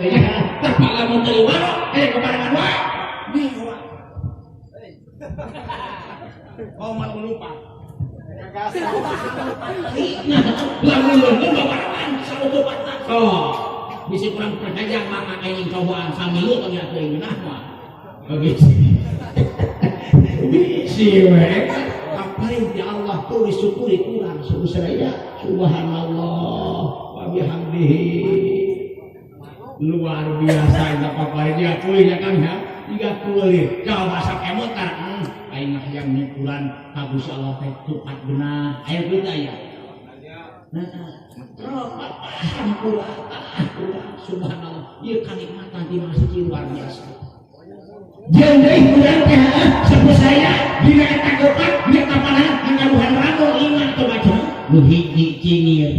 teh nya. Tapi lamun teu waro, kebarengan wae. Mewah. Oh, malu lupa. Nah, lamun leungeun babarengan sautupatna. Oh, bisi kurang percaya maka aing cobaan samilu ternyata teuing ngeunah mah. Begitu. Bisi we. Kaparin ya Allah tuh disyukuri kurang saya, subhanallah wa bihamdihi, luar biasa eta paparin ya kuliah ya kan ya jika kuliah coba sok emut tar aing mah hayang nyukuran ka Gusti Allah teh tupat genah aya kitu aya. Nah, paham kurang, kurang, subhanallah, ieu kanikmatan di Maha Suci luar biasa. Jeung deui urang teh sepuh saya dina eta gopat nya kapanan ngagaduhan ramo lima coba cenah. Nu hiji cingir,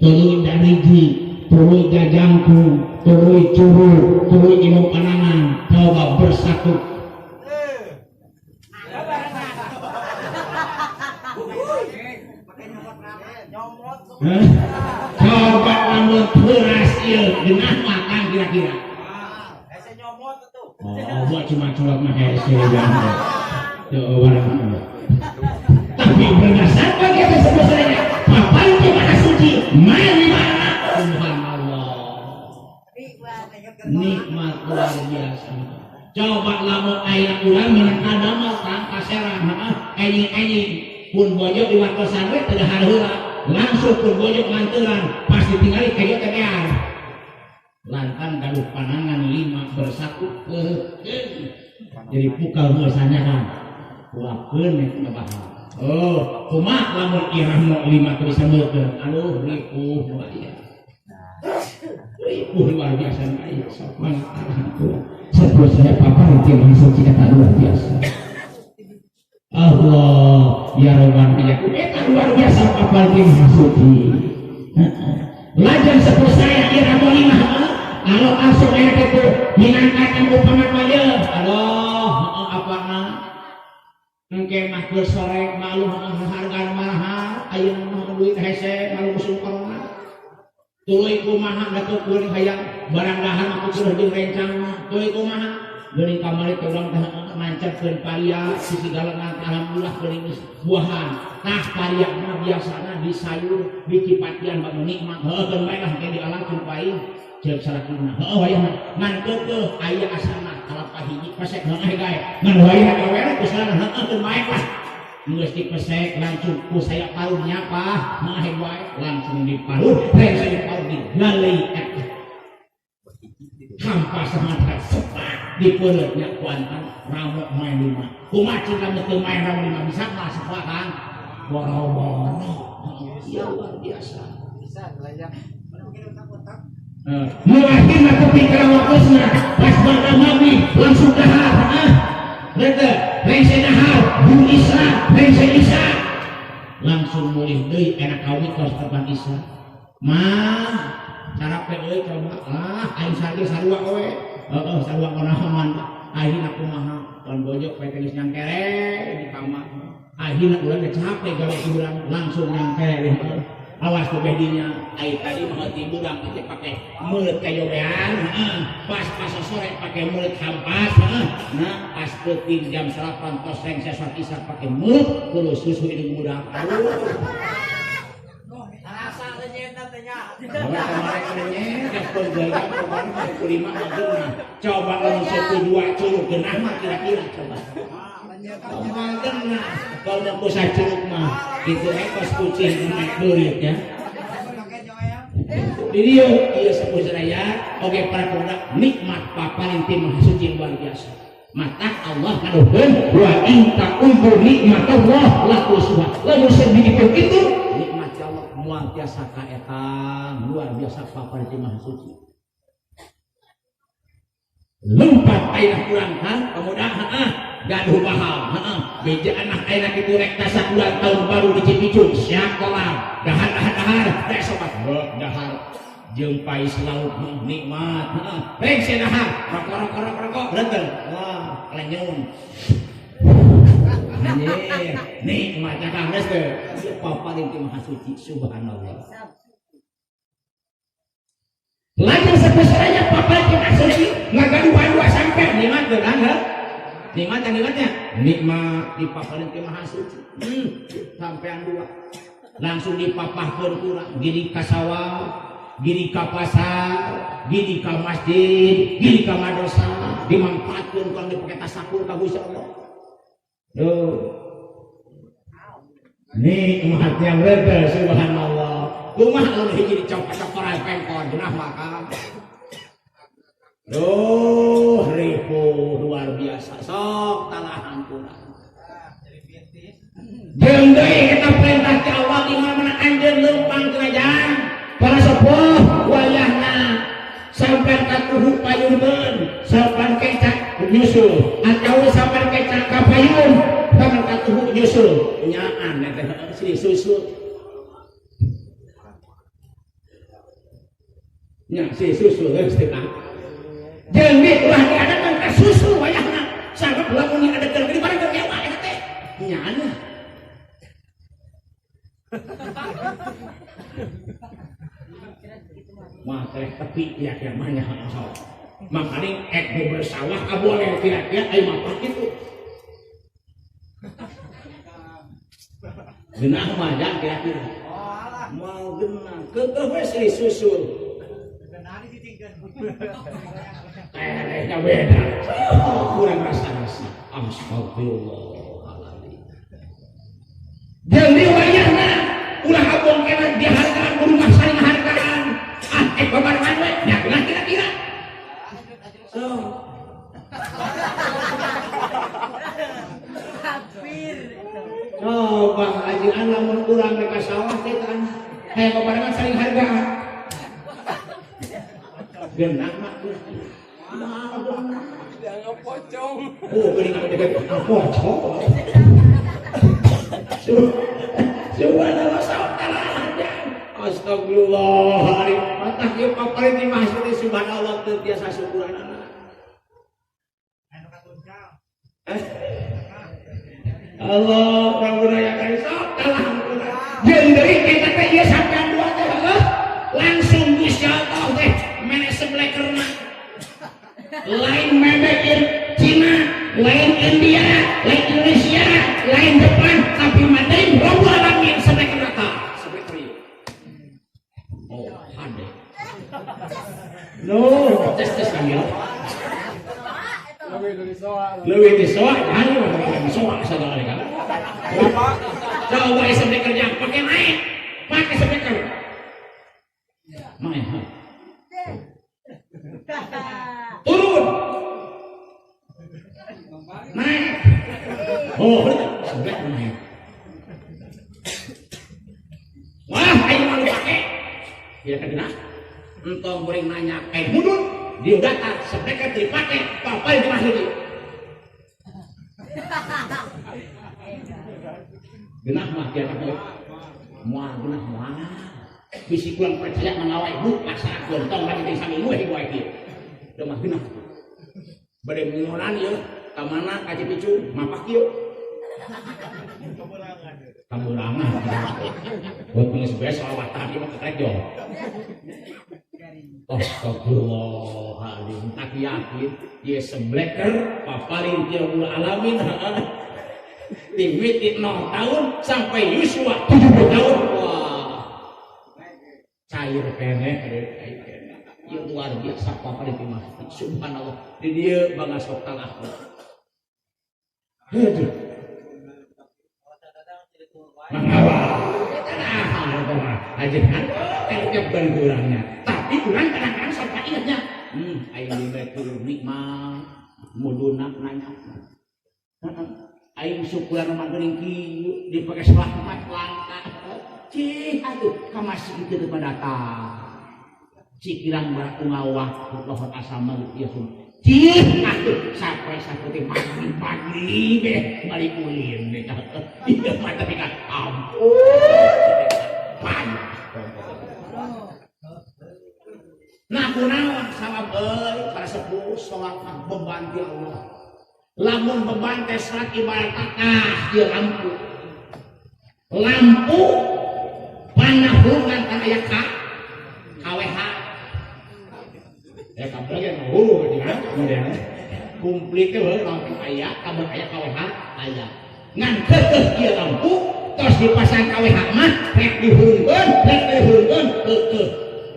tuluy dariji, tuluy jajangkung, tuluy curug, tuluy ilmu panangan, coba bersatu. Hah? Coba lamun beras ieu geunah makan kira-kira. Oh, buat cuma colok mah hese ya. Coba tapi berdasarkan kita sebesarnya, papan ke Maha Suci, main di mana? Subhanallah. Nikmat luar biasa. Coba lamun aya urang menang kadamel kang kaserang, heeh, enjing-enjing pun bojok di wartosan we teu dahar heula. Langsung pun bojok nganteran, pasti tingali kejo teh bear. Lantan gaduh panangan lima bersatu jadi pukal misalnya kan kuakeun eta bahal. Oh, kumaha lamun irahmo lima teu bisa meukeun, aduh ripuh nu aya, ripuh luar biasa nu aya. Sok mangga alhamdulillah sepuh saya papa itu Maha Suci eta luar biasa. Allah ya Robbana ya eta luar biasa papa itu Maha Suci. Lajeng sepuh saya irahmo lima kalau langsung aya kitu minangkan upama mah aduh apana engke mah keur sore malu harga mahal ayeuna mah duit hese malu musim corona tuluy kumaha da teu hayang barang dahar mah kudu jeung rencang tuluy kumaha geuning kamari teh urang teh nancepkeun paria sisi galengan alhamdulillah geuning geus buahan tah paria mah biasana di sayur di cipatian bang nikmat heuh keun bae lah engke dialangkeun ku aing ceuk salakina heuh wayahna ngan keukeuh aya asana kalapa hiji pesek heuh gae ngan wayahna gawe ku salana heuh keun bae lah geus dipesek langsung ku saya parunnya pah heuh wae langsung diparut reng saya parut digalei eta hampa sama sepak dipeureut nya kuantan ramo main lima kumaha cing lamun teu main ramo lima bisa mah sepak Kang boro-boro ya luar biasa Bisa gelayang. Nu akhirna tepi kana waktosna pas bakal maghrib langsung dahar ah rete rengse dahar bu isya rengse isya langsung mulih deui enak kawit tos tepan isya mah carape euy coba lah aing sarua sarua we heeh sarua kunaon akhirna kumaha pan bojok we geus nyangkere di kamar akhirna urang teh capek gawe urang langsung nyangkere awas ku bedinya ai tadi mah tiburang teh pake meuleut kayobean heeh pas pas sore pake meuleut hampas heeh nah pas peuting jam 8 tos rengse salat isya pake meuleut kudu susu hidung budak aduh. Rasa lenyenda teh nya. Coba lamun satu dua curug genah mah kira-kira coba. Moal genah kalau mau kusa curug mah itu ekos kucing naik beurit ya. Di dieu ieu sepuh sadaya oge para pemuda nikmat paparin ti Maha Suci luar biasa. Mata Allah ngaduhkeun wa in ta'uddu nikmatallah la tuhsuha. Lamun sebegitu itu nikmat Allah moal tiasa kaetang luar biasa paparin ti Maha Suci. Lompat ayeuna kurang kan pemuda heeh gaduh bahal heeh beja anak ayeuna kitu rek tasakuran tahun baru di Cipicung siap kolam dahar dahar dahar rek sobat heuh dahar jeung pais lauk heuh nikmat heeh rek dahar rokok rokok rokok rokok renteng wah lenyun anjir nikmat ya Kang geus teu paparin ti Maha Suci subhanallah. Lajeng sebesarnya paparin Ngagaduhan dua sampai nikmat teu kan heuh? Nikmat yang nikmatnya nikmat dipaparin ke Maha Suci. Sampean dua langsung dipapahkeun kurang giri ka sawah, giri ka pasar, giri ka masjid, giri ka madrasah, dimanfaatkeun kurang dipake tasakur ka Gusti Allah. Duh. Nikmat yang rebel, subhanallah. Kumaha lamun hiji dicokot-cokoran pengkon genah maka. Duh, ripuh luar biasa. Sok talahan kurang. Jeung deui eta perintah ti Allah di mana-mana anjeun leumpang kerajaan. Para sepuh wayahna sampai katuhu payuneun, sampai keca nyusul atau sampai keca ka payun, sampai katuhu nyusul. Nyaan eta sini susul. Nya si susul geus teh. Jeung deui ulah diadakeun ka susul wayahna. Sabab lamun diadakeun di barang keur nyewa eta teh. Nyaan. Mah teh tepi ya kiamahnya sok. Makanya ek bersawah boleh kira-kira ayo mah kitu. Genah mah jang kira-kira. Mau genah keukeuh we sri susul. Terehnya beda. Kurang rasa-rasa. Astagfirullahaladzim. Jeung di wayahna ulah abong kena dihargaan rumah saling hargaan. Ah, babarengan we nya genah kira-kira. So. Oh, Bang Haji lamun urang rek ka sawah teh kan hayang babarengan saling hargaan. Genah mah Dianggap pocong. Oh, geuning anu dianggap pocong. Subhanallah saudara. Astagfirullahaladzim. Matah ieu paparin di masjid subhanallah teu tiasa syukuranana. Allah Rabbuna ya karim sok kalah kurang. Jeung deui kita teh ieu sampean dua teh heuh. Langsung Gusti Allah teh mene seblekerna. Lain mebek Cina, lain India, lain Indonesia, lain Jepang, tapi madain Rabbul Alamin seblekerna tah. Sebleker ieu. Oh, hade. No, tes tes kan ya. Leuwih di soa, jangan pakai soa segala kan. Coba sebleker jang pakai naik, pakai sebleker. Main. Turun. Naik. Oh, seblek naik. Wah, ayo mau pakai. Tidak kena. Entong goreng nanya, kayak mudun. Dia datang, seblek dipakai, papai di masjid. Genah mah dia kata, mual genah mual. Bisi kurang percaya mengawai bu pasar tong lagi di sambil gue gue kieu. Udah mah genah. Bade mengoran ieu ka mana ka Cipicu mapak kieu. Kamurangan. Buat geus beres sholawatan ieu mah ketrek jo. Astagfirullahaladzim, tak yakin ieu sebleker paparin ti Rabbul Alamin. Dimiti 0 tahun sampai Yusua 70 tahun. Wah. Cair keneh, cair keneh. Ieu luar biasa paparin ti masjid. Subhanallah. Di dieu bangga sok talah. Aduh. Mangawa. Ajengan kan kurangnya. Tapi kurang kadang-kadang sampai ingatnya. Aing di nikmat muduna nanya. Aing syukuran mah geuning kieu dipake selamat langka. Cih atuh ka masjid kitu teu datang. Cikirang barak ngawah lohor asama ieu sun. Cih atuh sampai sakuti pagi-pagi beh balik ulin. Ieu mah tapi kan ampun. Payah. Nah kunaon sawab euy para sepuh salat mah beban ti Allah. Lamun beban teh salat ibarat tah ieu lampu. Lampu panahungan kan aya ka KWH. Ya kabel ge hulu jeung model. Komplit teh lampu aya, kabel aya, KWH aya. Ngan keukeuh ieu lampu tos dipasang KWH mah rek dihurungkeun, rek dihurungkeun keukeuh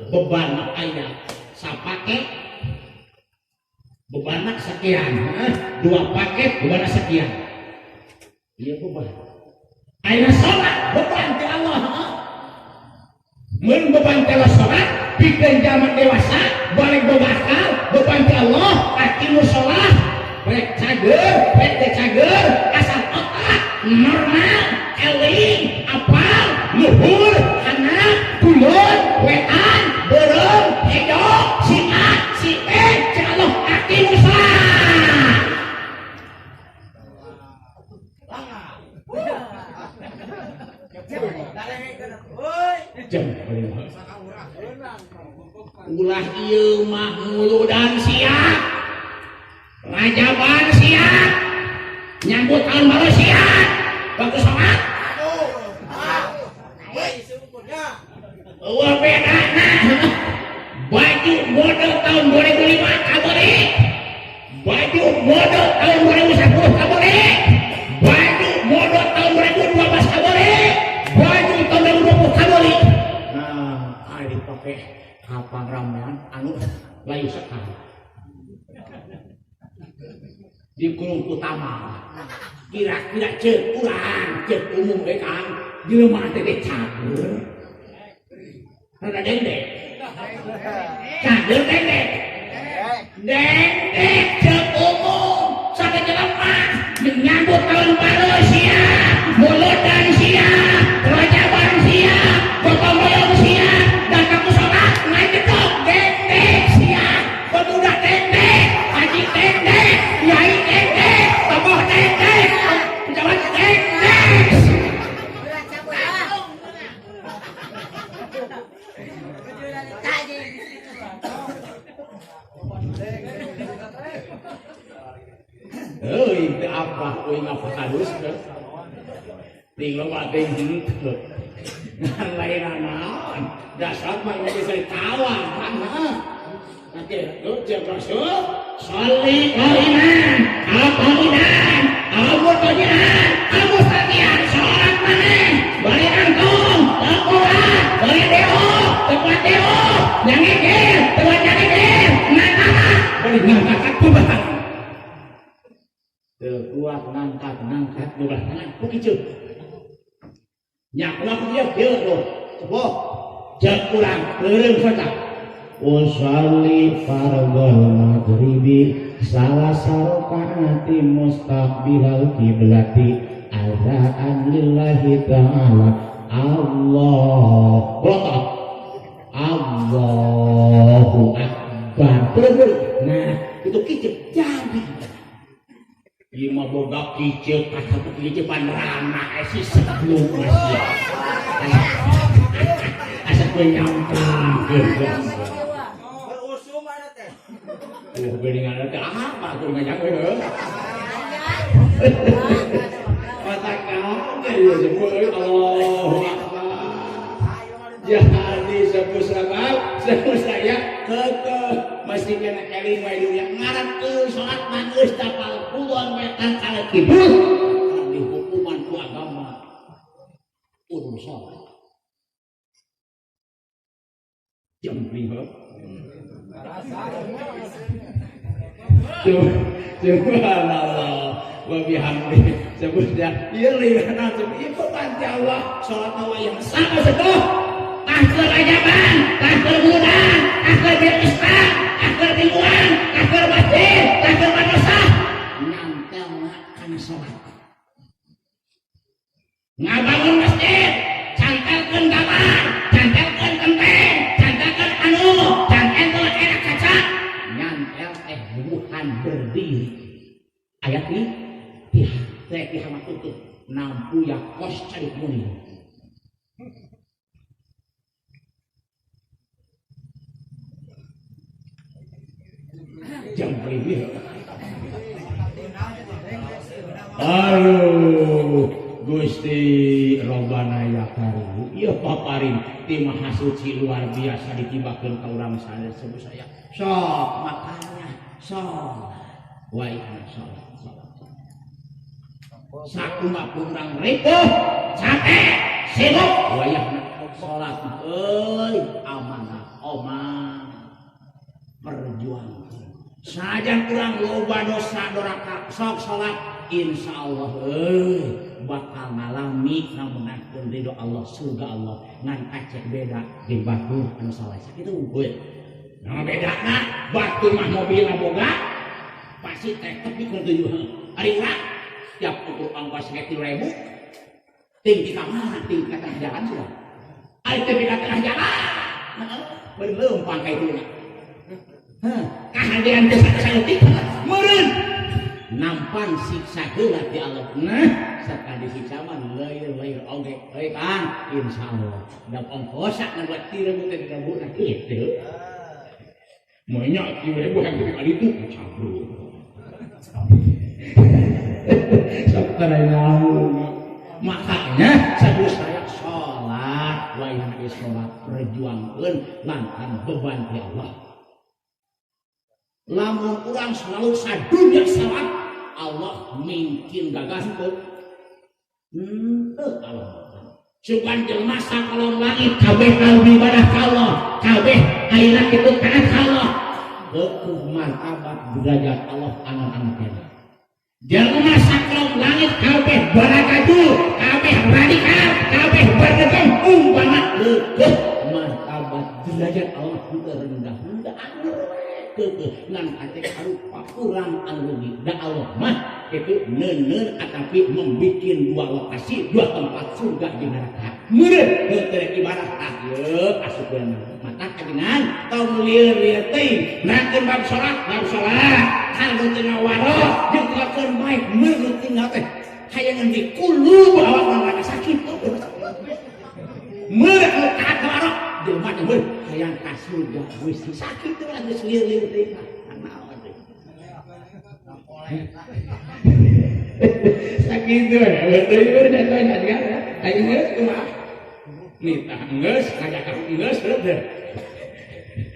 beban aya. Sapaket beban sekian, dua paket beban sekian. Ieu beban. Ayeuna salat beban ti Allah. Mun beban teh salat pikeun jalma dewasa balik boga akal beban ti Allah aqimus shalah rek cager rek teu cager asal otak normal eling apal luhur handap kulon wetan beureum hejo si A si B cek Allah aqimus shalah. Ulah ieu mah muludan siap, rajaban siap, nyambut tahun baru siap, waktu sholat. Eueuh bedana baju model tahun 2005 kabeli, baju model tahun 2010 kabeli, baju model tahun 2012 kabeli, baju tahun 2020 kabeli. Nah, ari dipake kapan ramean anu layu sekali di kurung utama kira-kira cek urang cek umum we Kang jelema teh teh cager rada dendek cager dendek dendek cek umum sampai jelema menyambut tahun baru siap, muludan siap, rajaban siap, gotong royong siap, datang ke sholat ngajedog dendek siap, pemuda dendek, haji dendek, yai dendek, tokoh dendek, pejabat dendek. Euy, teu apa euy ngapakadus teh. Ting loba teh henteu. Ngan lain naon. Dasar mah geus bisa ditawan kan heeh. Nanti tuh cek Rasul, sholli qaiman, al qaiman, al murtajian, al mustaqian, salat maneh, bari angkong, teu bari deo, teu kuat deo, nyangikir, teu kuat nyangikir, ngangkat, bari ngangkat belah. Teu kuat ngangkat, ngangkat belah tangan, ku kieu. Nya kumaha ku kieu kieu tuh. Coba cek urang leureung saja. Usalli fardhol maghribi salasa rakaati mustaqbilal kiblati azaan lillahi ta'ala. Allah belotot Allahu Akbar. Terus nah itu kicep jadi ieu mah boga kicep kata kicep rana si sebelum masih asa kowe nyampang. Berusum ada teh. Oh, geuningan teh apa aku ngajak we. Mata kaget ya sebut Allahu Akbar. Jadi sepuh sabab, sepuh saya kekeh masih kena eling wae dunya ngaran eueuh salat mah geus tapal kulon wetan kana kidul dihukuman ku agama kudu salat. Jempling heuh. Subhanallah wa bihamdi sebutnya ieu lirana ieu beban ti Allah salat yang sama sepuh tah keur ajaban tah keur muludan tah keur bil Islam tah keur mingguan tah keur masjid tah keur madrasah nyantelna kana salat ngabangun masjid cantelkeun gambar cantelkeun kenteng cantelkeun anu cantelkeun enak kaca nyantel teh bukan berdiri ayat ini pihak teh pihak tutup nampu ya kos cari muni jam ini. Aduh Gusti Robbana ya Karim. Ieu paparin ti Maha Suci luar biasa ditibakeun ka urang sadaya sebut saya. Sok makanya sholat. Wayahna sholat, sholat. Sakumaha urang ripuh, capek, sibuk, wayahna sholat mah euy amanah omah perjuangkeun. Sanajan urang loba dosa doraka sok sholat insyaallah euy bakal ngalami ngamenangkeun ridho Allah surga Allah ngan kacek beda jeung batur anu saleh sakitu unggul. Nah bedana batur mah mobilna boga pasti teh tepi ka tujuh. Ari urang tiap ukur ongkos ge 3.000 ting di kamana ting ka tengah jalan sudah. Ari teh ka tengah jalan. Heeh, beureum leumpang ka itu. Heh, kahadean teh saeutik meureun nampan siksa heula ti Allah. Nah, sakali disiksa mah leuir-leuir oge. Heuy Kang, insyaallah. Da ongkos sak buat 3.000 teh 3.000 nah kitu. Banyak 3.000 yang teu kali itu cabruk. Sok nyaho. Makanya sabu saya sholat, wayahna geus sholat perjuangkeun lantaran beban ti Allah. Lamun urang selalu sadunya salat, Allah mungkin gagas teu. Henteu Allah. Sugan jelema sakolong langit kabeh kalbi ibadah ka Allah, kabeh ayeuna kitu taat ka Allah. Heueuh martabat derajat Allah anak-anak kene. Jelema sakolong langit kabeh barakatu, kabeh radikal, kabeh berdegem umpama heueuh martabat derajat Allah henteu rendah, henteu anu keukeut ngan kate karupa urang anu rugi. Da Allah mah itu neuneur atapi membikin dua lokasi, dua tempat surga jeung neraka. Meureun heueuh rek ibadah tah ieu asupkeun mata kajengan tong lieur-lieur teuing nerangkeun bab salat, bab salat kalau teu ngawaro jeung ngelakukeun baik meureun tinggal teh hayang di kulub awak neraka sakit. Meureun anu taat ngawaro jelema teh meureun hayang ka surga geus sakit teh geus lieur-lieur teuing naon teh. Sakitu we teuing teh nya aing geus kumaha nitah geus ngajakan geus teh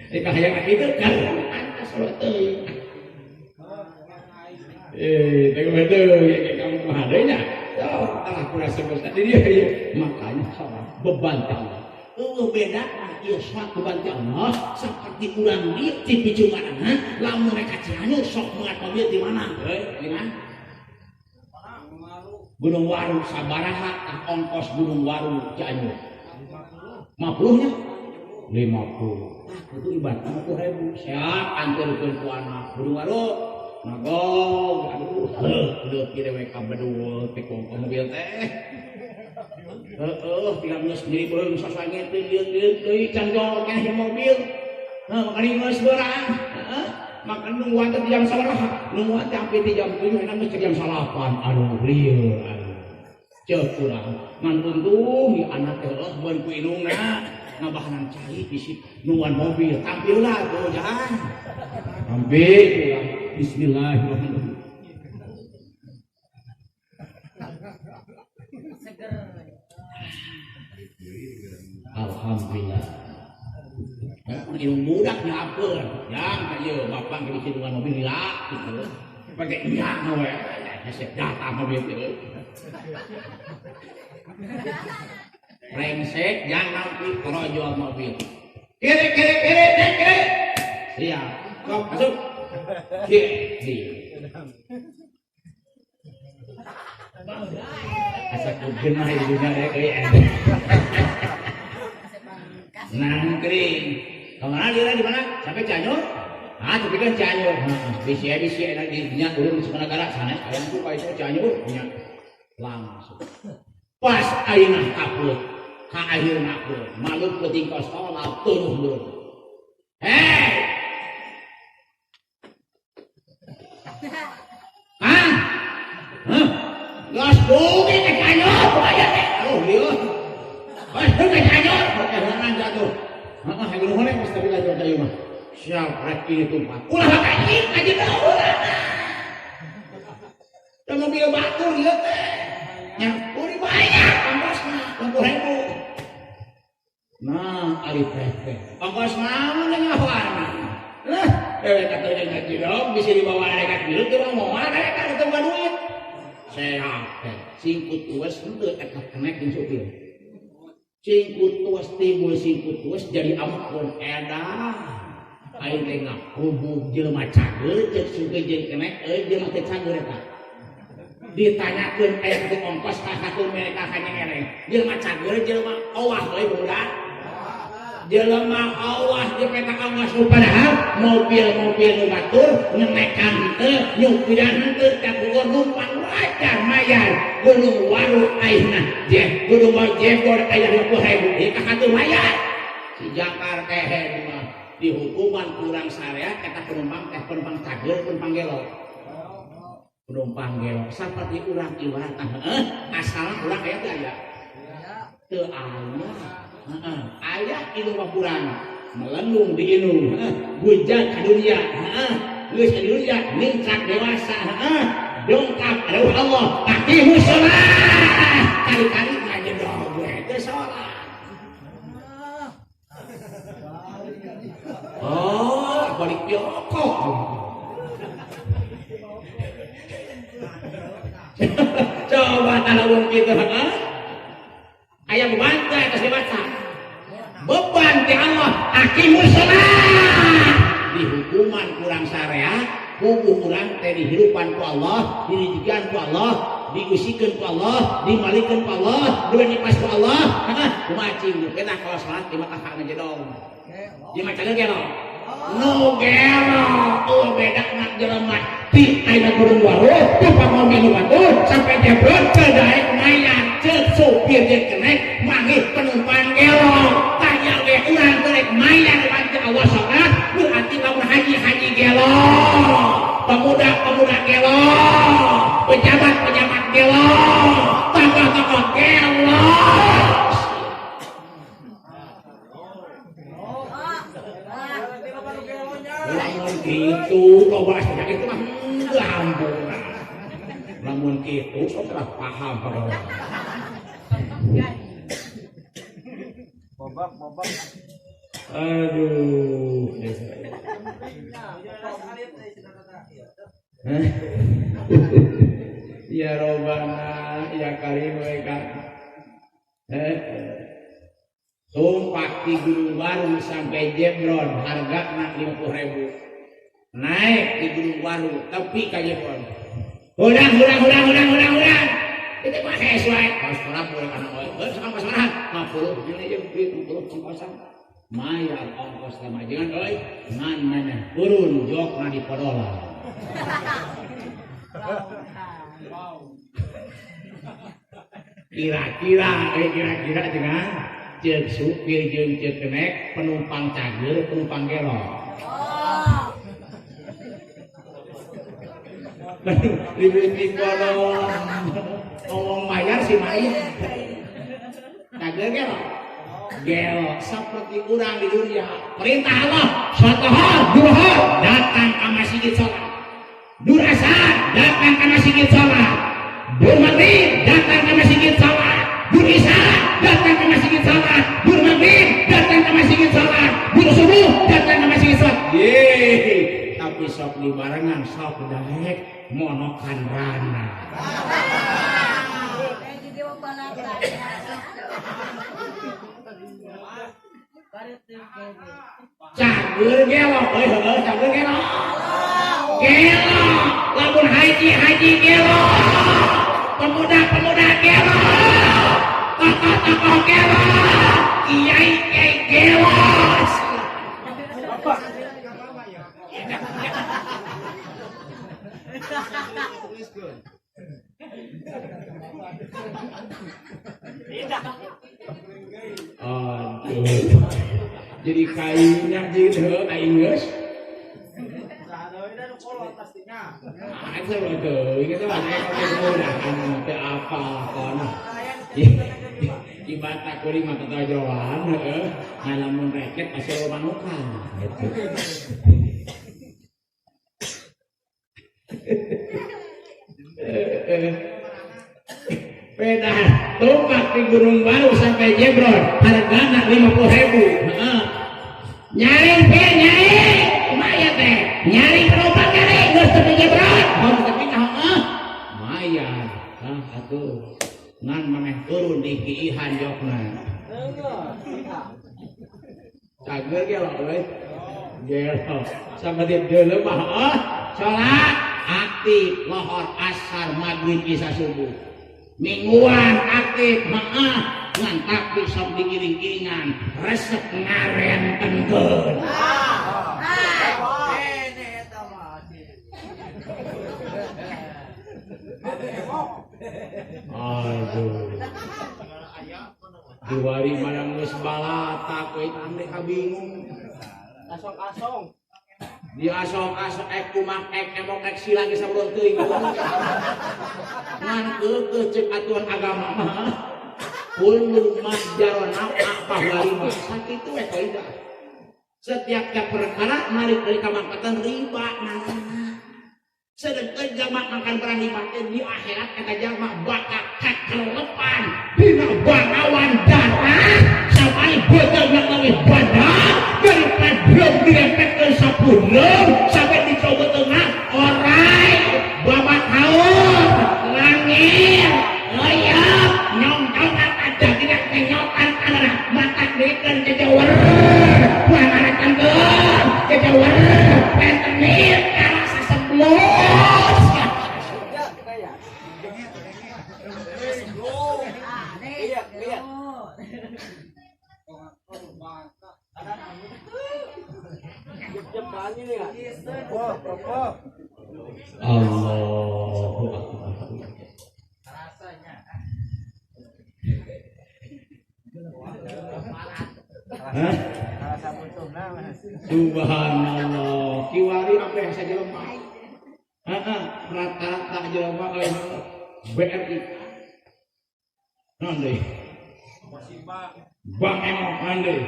eh hayang ka kitu kan antas salat teuing eh teh betul ya kamu kumaha deui nya oh tah kurang sebut tadi dia ya makanya salat beban ti Allah. Eueuh beda mah ieu salat beban ti Allah saperti urang dieu ti picunganana lamun rek ka Cianjur sok meungat mobil di mana euy di mana Gunung Waru sabaraha tah ongkos Gunung Waru Cianjur 50 nya 50 tah itu ibarat 50.000 siap anterkeun ku anak Gunung Waru nagog aduh heuh leuh kieu we ka bedul teh ku mobil teh heueuh tinggal geus nyeri beureum sasangit teh lieun-lieun deui can jol keneh mobil heuh makani geus beurang heuh makan nungguan teh jam sabaraha nungguan teh sampai di jam 7 enak geus jam 8 aduh lieur aduh ceuk urang ngan untung di anak teh heuh beun ku indungna ngabahanan cai bisi nungguan mobil tampil lah tuh jangan tampil urang bismillahirrahmanirrahim. Alhamdulillah. Ilmu budak nyapeun, yang ieu bapak ge bisi nungguan mobil lila gitu. Pake nya we, hese datang mobil teh. Brengsek jangan nampi torojol mobil. Kiri kiri kiri kiri kiri. Siap. Sok masuk. Kiri. Asa ku genah di dunia rek euy. Nangkring. Kemana dia di mana? Sampai Cianjur? Ah, tapi kan Cianjur. Heeh, bisi bisi enak di nya urang di Sukanagara sana. Kalian tuh ka itu Cianjur nya. Langsung. Pas ayeuna kaput, ka akhirna pun malu penting kos tolak turuh dulu. Hei! Hah? Hah? Geus dugi ka Cianjur aya teh. Aduh, lieur. Geus dugi ka Cianjur, heureunan jatuh. Heeh, hayang nuhun geus tapi lanjut ka ieu mah. Siap rek ieu tumpat. Ulah ka ieu ka jero. Da mobil batur ieu teh. Nya, uri banyak ongkosna 50.000. Nah, ari teh. Ongkos naon ngawarna? Lah, dewek atuh jeung ngaji dong bisa dibawa dekat bilu teu moal dewek teu boga duit. Sehat teh. Singkut tuas henteu eta kenek jeung supir. Singkut tuas timbul singkut tuas jadi ampun edan. Aing teh ngakubug jelema cager ceuk supir jeung kenek euy jelema teh cager eta. Ditanyakeun aya kitu ongkos ka satu mereka hanya ngereng. Jelema cager jelema owah euy budak. Jelema owah di peta ongkos padahal mobil-mobil nu batur ngenekan henteu nyupiran henteu kapugur numpang wajar mayar Gunung Waru ayeuna jeh Gunung Waru jebor aya 50.000 ieu ka katuh mayar. Si Jakar kehe mah dihukuman kurang syariat eta penumpang teh penumpang cager penumpang gelo. Penumpang gelo saperti urang ibarat heuh asal urang aya teu aya. Teu aya. Heeh, aya ilmu mah kurang melendung di inung heuh bujang ka dunia heuh geus ka dunia nincak dewasa heuh dongkap aduh Allah aqimu shalah kali-kali ngajedog we teu salat. Oh, balik piokok. Coba talawung kitu heuh. Aya beban teh atas dibaca. Beban ti Allah aqimus shalah. Dihukuman kurang syariat, kubu urang teh dihirupan ku Allah, dididikan ku Allah, diusikeun ku Allah, dimalikeun ku Allah, dibenipas ku Allah. Heeh, kumaha cing kita kalau salat di mata hak ngejedong. Di mata gelo. Nu gelo, eueuh beda na jelema ti ayeuna Gunung Waru, ti pamomi nu batur sampai Jebron teu daek mayar ceuk supir jeung kenek manggih penumpang gelo. Tanya ge urang teu rek mayar lanjut Allah salat, berarti lamun haji-haji gelo, pemuda-pemuda gelo, pejabat-pejabat gelo, tokoh-tokoh gelo. Lamun kitu loba asa itu mah ampun. Lamun kitu sok salah paham pokokna. Bobak, bobak. Aduh. Ya Robbana, ya Karim mereka. Tumpak di Gunung Waru sampai Jebron harga nak 50.000. Naik di Gunung Waru tepi ka Jebron. Hurang hurang hurang hurang hurang hurang. Itu mah hees wae. Kaos korap boleh kana wae. Heuh sakang pasarahan. 50 jeung ieu 50 ongkosan. Mayar ongkos teh majengan euy ngan maneh turun jokna di Podolan. Kira-kira kira-kira cenah ceuk supir jeung ceuk kenek penumpang cager penumpang gelo. Di Podolan ngomong mayar si mayar. Cager gelo. Gelo seperti urang di dunia. Perintah Allah, sholat duhur datang ke masjid sholat. Dur asar datang ke masjid sholat. Dur maghrib datang ke masjid sholat. Dur isya datang ke masjid sholat. Dur maghrib datang ke masjid sholat. Dur subuh datang ke masjid sholat. Yeay, tapi sok dibarengan sok daek monokan rana. Cager gelo, euy heueuh cager gelo. Gelo, lamun haji-haji gelo. Pemuda-pemuda gelo. Tokoh-tokoh gelo. Kiai-kiai gelo. Aduh. Jadi kayunya gitu, aing geus. Ah, itu betul. Itu mah saya kalau mudah teu apa kono. Di Batak kuring mah tatajoan heueuh, ngalamun reket pasti loba manukan gitu. Beda. Tumpak di Gunung Baru sampai Jebron hargana 50.000. Heeh. Nyaring teh nyaring. Kumaha teh? Nyaring penumpang nyaring geus tepi Jebron. Oh tapi heeh. Lumayan. Hah atuh. Ngan maneh turun di kiihan jokna. Cager gelo euy. Gelo. Sama dia deuleu mah heeh. Salat aktif lohor asar maghrib isya subuh. Mingguan aktif heeh. Ngan tapi sok digiring-giringan resep ngarentenkeun. Aduh. Diwari mana geus balatak we tang deh kabingung. Asong-asong. Di asong-asong ek kumak ek emok ek sila geus sabrol teuing. Ngan keukeuh ceuk aturan agama mah. Kullu ma jarona apa walima. Sakitu we kaidah. Setiap tiap perkara mari dari kamangkatan riba ngaranna. Sedangkan jamak makan barang riba teh di akhirat eta jamak bakal kakelepan dina bakawan darah sampai beuteungna leuwih badak daripada belum dirempetkeun sapuneung sampai dicoba tengah orai babat haur langir leuyeub nyongcongan dagingna kenyotan kana mata dikeun jejewer buang arakan jejewer pentenir kana saseblus. Iya, iya. Allahu Akbar. Hah? Subhanallah. Kiwari apa yang saja lemah? Heeh, rata-rata jelema euy BRI. Naon deui? Bank Emok naon deui?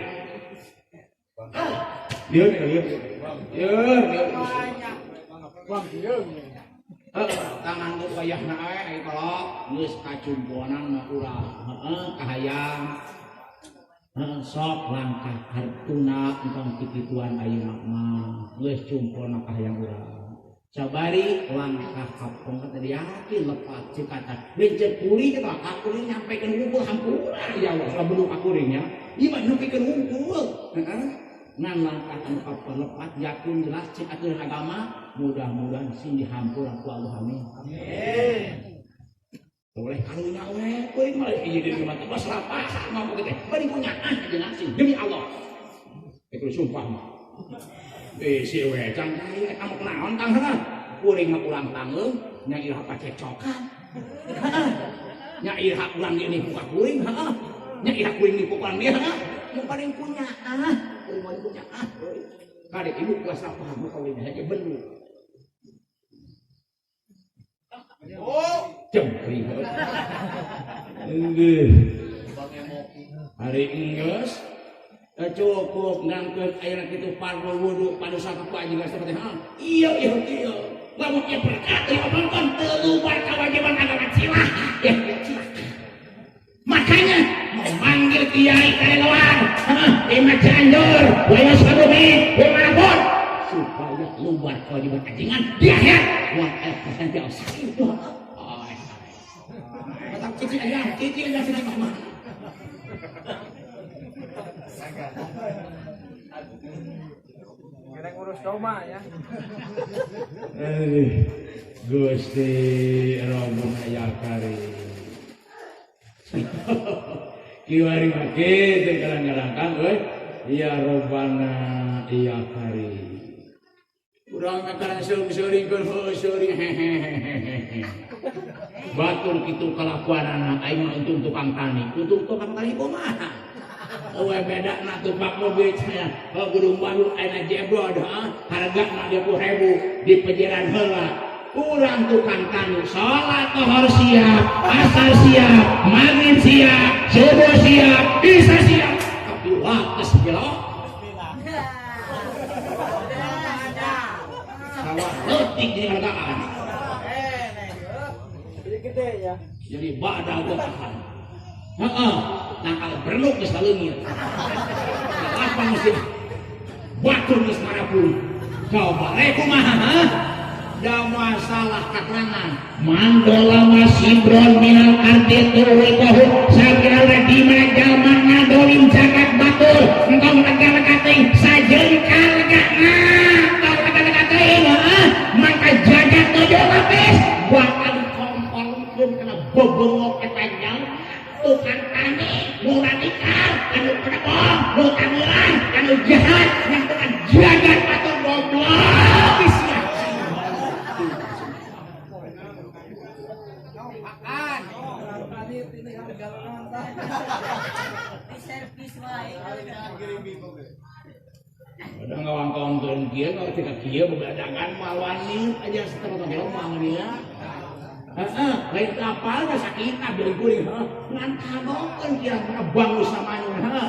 Lieur, lieur. Lieur, lieur. Heeh, tangan geus wayahna we ari kolot geus kacumponan mah urang. Heeh, kahayang. Heeh, sok langkah hartuna entong kikituan ayeuna mah. Geus cumpona kahayang urang. Sabari langkah kapong tadi yakin lepat cek kata lencet kuli kita kuring nyampaikan wungkul hampura ya Allah salah benuk kuringnya ieu mah nepikeun wungkul heeh ngan langkah anu kapong lepat yakin jelas cek aturan agama mudah-mudahan sing dihampura ku Allah amin amin. Boleh karunya we kuring mah ieu di rumah teh lapas ngomong teh bari punya ah jeung asing demi Allah teh kudu sumpah mah. Si we cang kaya kamu naon tang heeh kuring mah urang tangeung nya iraha pacekcokan heeh nya iraha urang dia nipu ka kuring heeh nya iraha kuring nipu urang dia heeh nu paling punya ah kuring mah punya ah kade ibu kuasa paham kawin aja benu oh jempri heuh hari enggeus cukup ngangkeun ayeuna kitu pardu wudu padu sapu aja seperti ha iya iya iya lamun ieu perkara teu diomongkeun teu lubar kewajiban agama cilah ya cilah makanya memanggil kiai dari luar heeh di Cianjur waya Sukabumi di manapun supaya lubar kewajiban ajengan di akhirat wa persen ti sakit oh eta cici aja sini mah. Kena ngurus doma ya. Gusti Rabbuna ya Karim. Kiwari mah kitu kadang-kadang kan euy. Ya Rabbana ya Karim. Urang kakara seuring-seuringkeun heuh seuring hehehehe. Batur kitu kalakuanana aing mah untung tukang tani, untung tukang tani kumaha. Eueuh beda na tumpak mobil saya. Heuh Gunung Baru ayeuna jebrod heuh hargana 20.000 di pejeran heula. Urang tukang tani salat lohor siap, asar siap, maghrib siap, subuh siap, isya siap. Tapi wates gelo. Sawah leutik di hargaan. Jadi gede ya. Jadi badal tahan. Heeh, tangkal berluk geus laleungit. Lapang geus batur geus marapun. Coba rek kumaha ha? Da masalah katerangan. Man dolama sibron minal ardi tuwiqahu sagala di mana jalma ngadolim zakat batur entong lega-lega teuing sajengkal legana tong lega-lega teuing heeh maka jagat tujuh lapis bakal dikompolkeun kana bebengok eta jalma tukang tani nu radikal anu penebong nu tangulan anu jahat yang tukang jagat batur goblok sia. Udah ngawangkongkeun kieu kalau tika kieu bebedagan moal wani aja seterusnya ge moal dia. Heeh, lain kapal da sakit beli kuring heuh. Ngan kagokeun kieu kana bangus samanyun heuh.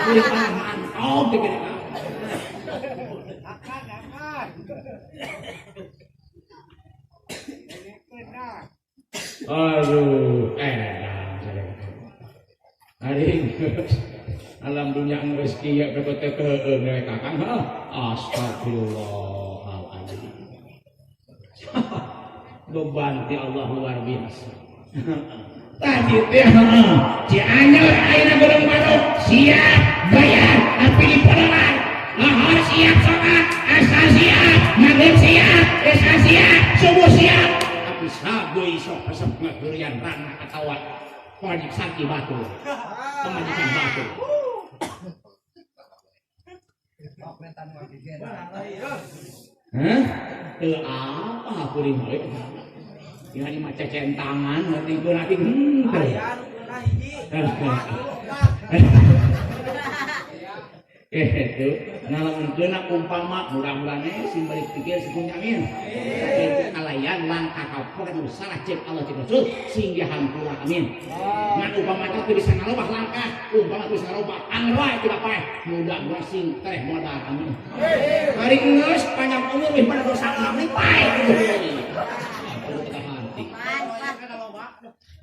Beli kuring mah mantap teh gede. Akan akan. Aduh, hari alam dunia geus kieu teh teh heueuh kakang heuh. Astagfirullahaladzim. Beban ti Allah luar biasa. Tadi teh heueuh, Cianjur ayeuna Gunung Manuk siap bayar tapi di podolan. Lohor siap salat, asar siap, maghrib siap, isya siap, subuh siap. Tapi sageui sok resep ngaheureuyan rana atawa pamajik saki batur. Pamajikan batur. Hah? Teu apa kuring we. Tinggal mah cecen tangan nanti gua nanti teu. Itu ngalamunkeun umpama mudah-mudahan sing balik pikir sing amin. Sakitu kalayan langkah kapok anu salah cek Allah cek Rasul sing dihampura amin. Ngan umpama teh teu bisa ngarobah langkah, umpama teu bisa ngarobah angger wae teu paeh. Mudah-mudahan sing tereh modal amin. Bari geus panjang umur wih pada dosa mah paeh kitu.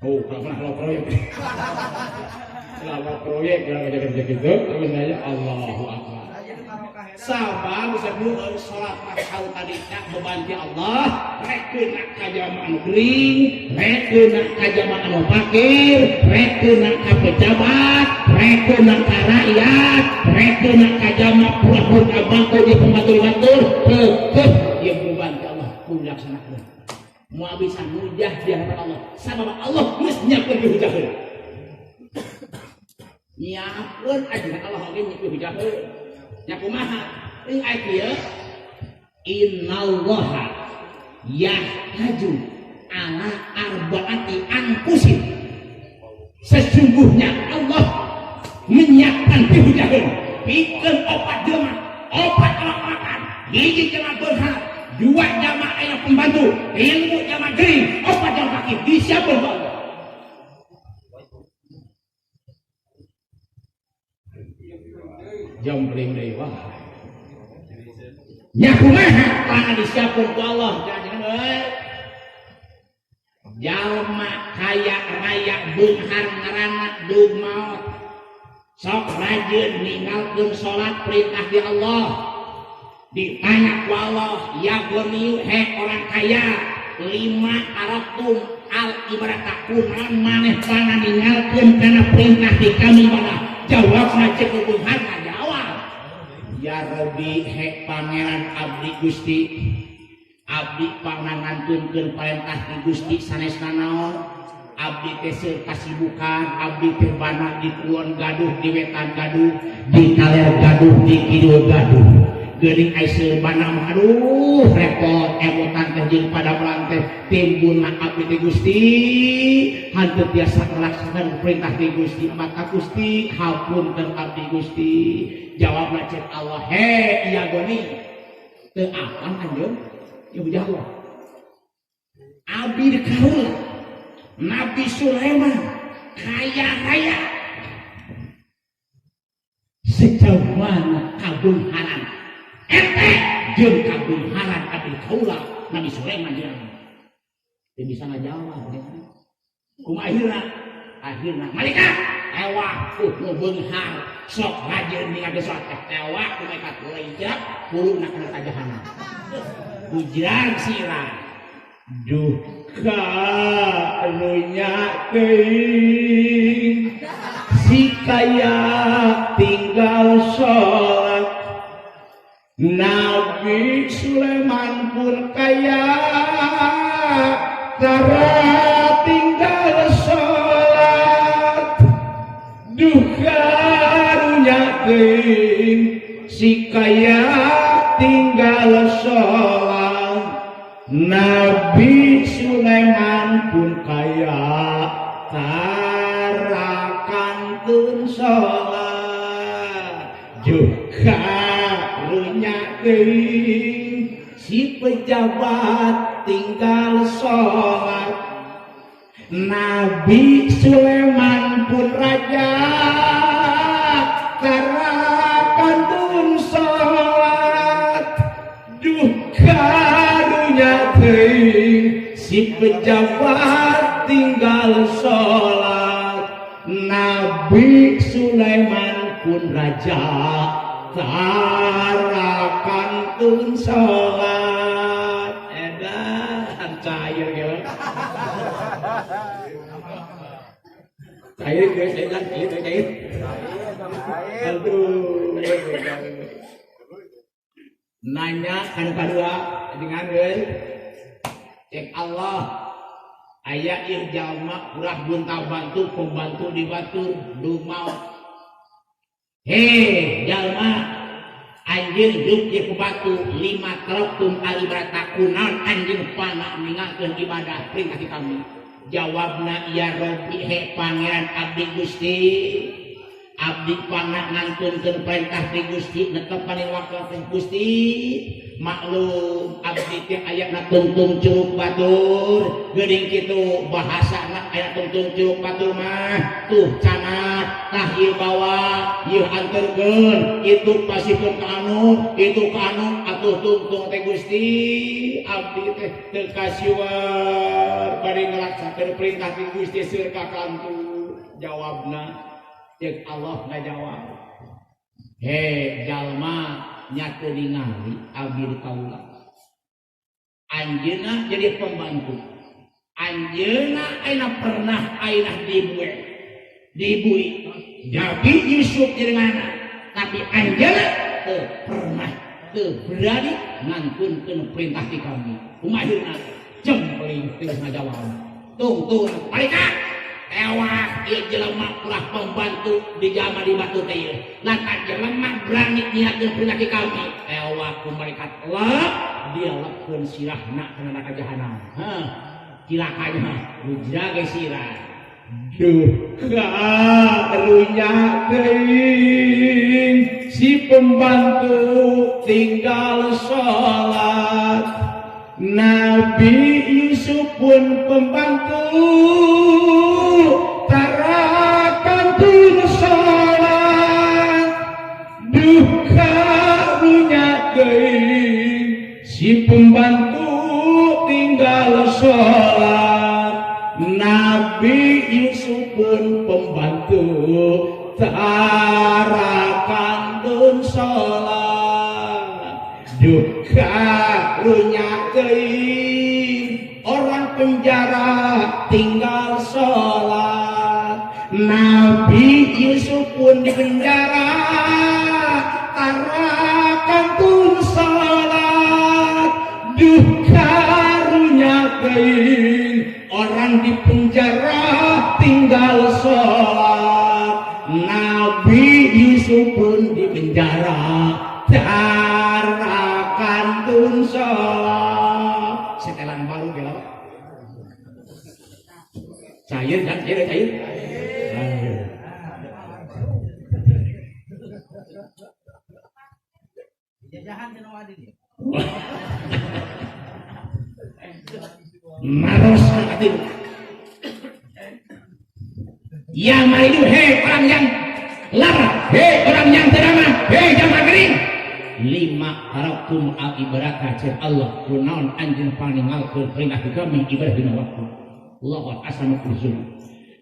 Oh, kalau pernah kalau proyek. Selama proyek kalau kerja gitu, terus saya Allahu Akbar. Sabab bisa dulu sholat masal tadi tak beban ti Allah, rekeun ka jamaah anu gering, rekeun ka jamaah anu fakir, rekeun ka pejabat, rekeun ka rakyat, rekeun ka jamaah pura-pura bangku di pembantu-bantu, keukeuh ieu beban ti Allah kudu dilaksanakeun. Moal bisa nujah di hadapan Allah. Sabab Allah geus nyiapkeun pihujaheun. Nyiapkeun ajaran Allah oge nyiapkeun pihujaheun. Nya kumaha? Euy aya kieu innallaha yahtaju ala arbaati anfusin. Sesungguhnya Allah menyiapkan pihujaheun pikeun opat jelema, opat awak-awakan, hiji jelema beunghar, dua jamaah aya pembantu, ilmu jamaah gering, opat jamaah fakir disiapkeun ku Allah. Jompling deui wah. Nya kumaha kana disiapkeun ku Allah jangan euy. Jalma kaya raya beunghar ngaranna deung maot. Sok rajin ninggalkeun salat perintah di Allah. Ditanya ku Allah, ya goniyu he orang kaya, lima aratum al ibarata kunaon maneh kana ninggalkeun kana perintah di kami ibadah. Jawabna ceuk beunghar ngajawab. Ya Rabbi he pangeran abdi Gusti, abdi pangangantunkeun parentah di Gusti sanes nanaon. Abdi teh seueur kasibukan, abdi teh bana di kulon gaduh, di wetan gaduh, di kaler gaduh, di kidul gaduh. Geuning ai seueur bana mah aduh repot emutan teh jeung padamelan teh timbulna abdi teh Gusti henteu tiasa ngalaksanakeun perintah ti Gusti maka Gusti hapunten abdi Gusti. Jawabna ceuk Allah, he iya goni teu apan anjeun ieu jawab. Abdi kaula Nabi Sulaiman kaya raya sejauh mana kabeungharan ente jeung kabeungharan abdi kaula Nabi Sulaiman jeung teu bisa ngajawab kumaha akhirna Akhirna malaikat ewah nu beunghar sok rajin ninggalkeun salat teh ewah ku malaikat leujak huluna kana ka jahanam. Bujrag sirah duka nu teuing si kaya tinggal salat. Nabi Sulaiman pun kaya tara tinggal salat. Duka teuing si kaya tinggal salat. Nabi Sulaiman pun kaya tara kantun salat. Duka teuing si pejabat tinggal salat. Nabi Sulaiman pun raja tara kantun salat. Duka teuing si pejabat tinggal salat. Nabi Sulaiman pun raja tara kantun salat. Edan cair gitu, cair guys, edan cair, cair. Aduh, nanya kan kedua dengan guys, cek Allah aya ieu jalma kurang gonta bantu pembantu di batur dumau. Hei jalma, anjeun juk ieu ku batu lima taraktum al ibadata, kunaon anjeun pana ninggalkeun ibadah perintah ti kami? Jawabna, ya Robbi, he pangeran abdi Gusti, abdi pana ngantunkeun perintah ti Gusti netepan waktu teh Gusti. Maklum abdi teh aya na tungtung curug batur geuning kitu bahasana, aya tungtung curug batur mah tuh canat tah ieu bawa ieu anterkeun itu pasihkeun ka anu itu ka anu atuh tungtung teh Gusti, abdi teh teu kasiwar bade ngalaksakeun perintah ti Gusti seur ka kantu. Jawabna cek Allah ngajawab, he jalma, nyatu ningali abdi di kaula, anjeunna jadi pembantu anjeunna ayeuna pernah ayeuna dibue dibui Nabi Yusuf jeung, tapi anjeunna teu pernah teu berani ngantunkeun perintah ti kami. Kumaha jempling teu ngajawab tungtung malaikat ewah ieu jelema ulah pembantu di jama di batu teh ieu lantaran jelema berani nyiapkeun perintah ti kami. Ewah ku malaikat lep dia lepkeun sirahna kana neraka jahanam. Heh, cilakanya ujrage sirah. Duka karunya teuing si pembantu tinggal salat. Nabi Yusuf pun pembantu tara kantun salat. Duka karunya teuing si pembantu tinggal salat. Nabi Yusuf pun pembantu tara kantun salat. Duka karunya teuing orang penjara tinggal salat. Nabi Yusuf pun di penjara tara kantun salat. Duka karunya teuing orang di penjara tinggal salat. Nabi Yusuf pun di penjara tara kantun salat. Setelan baru gelo, cair kan, cair, cair. Ayo. Jajahan cenah wadin. Maros hati. Yang maridu, hei orang yang lara, hei orang yang ceramah, hei jamaah kering. Lima taraktum al ibadah, cek Allah, kunaon anjeun paninggalkeun perintah kami ibadah dina waktu. Allah asama kuzul.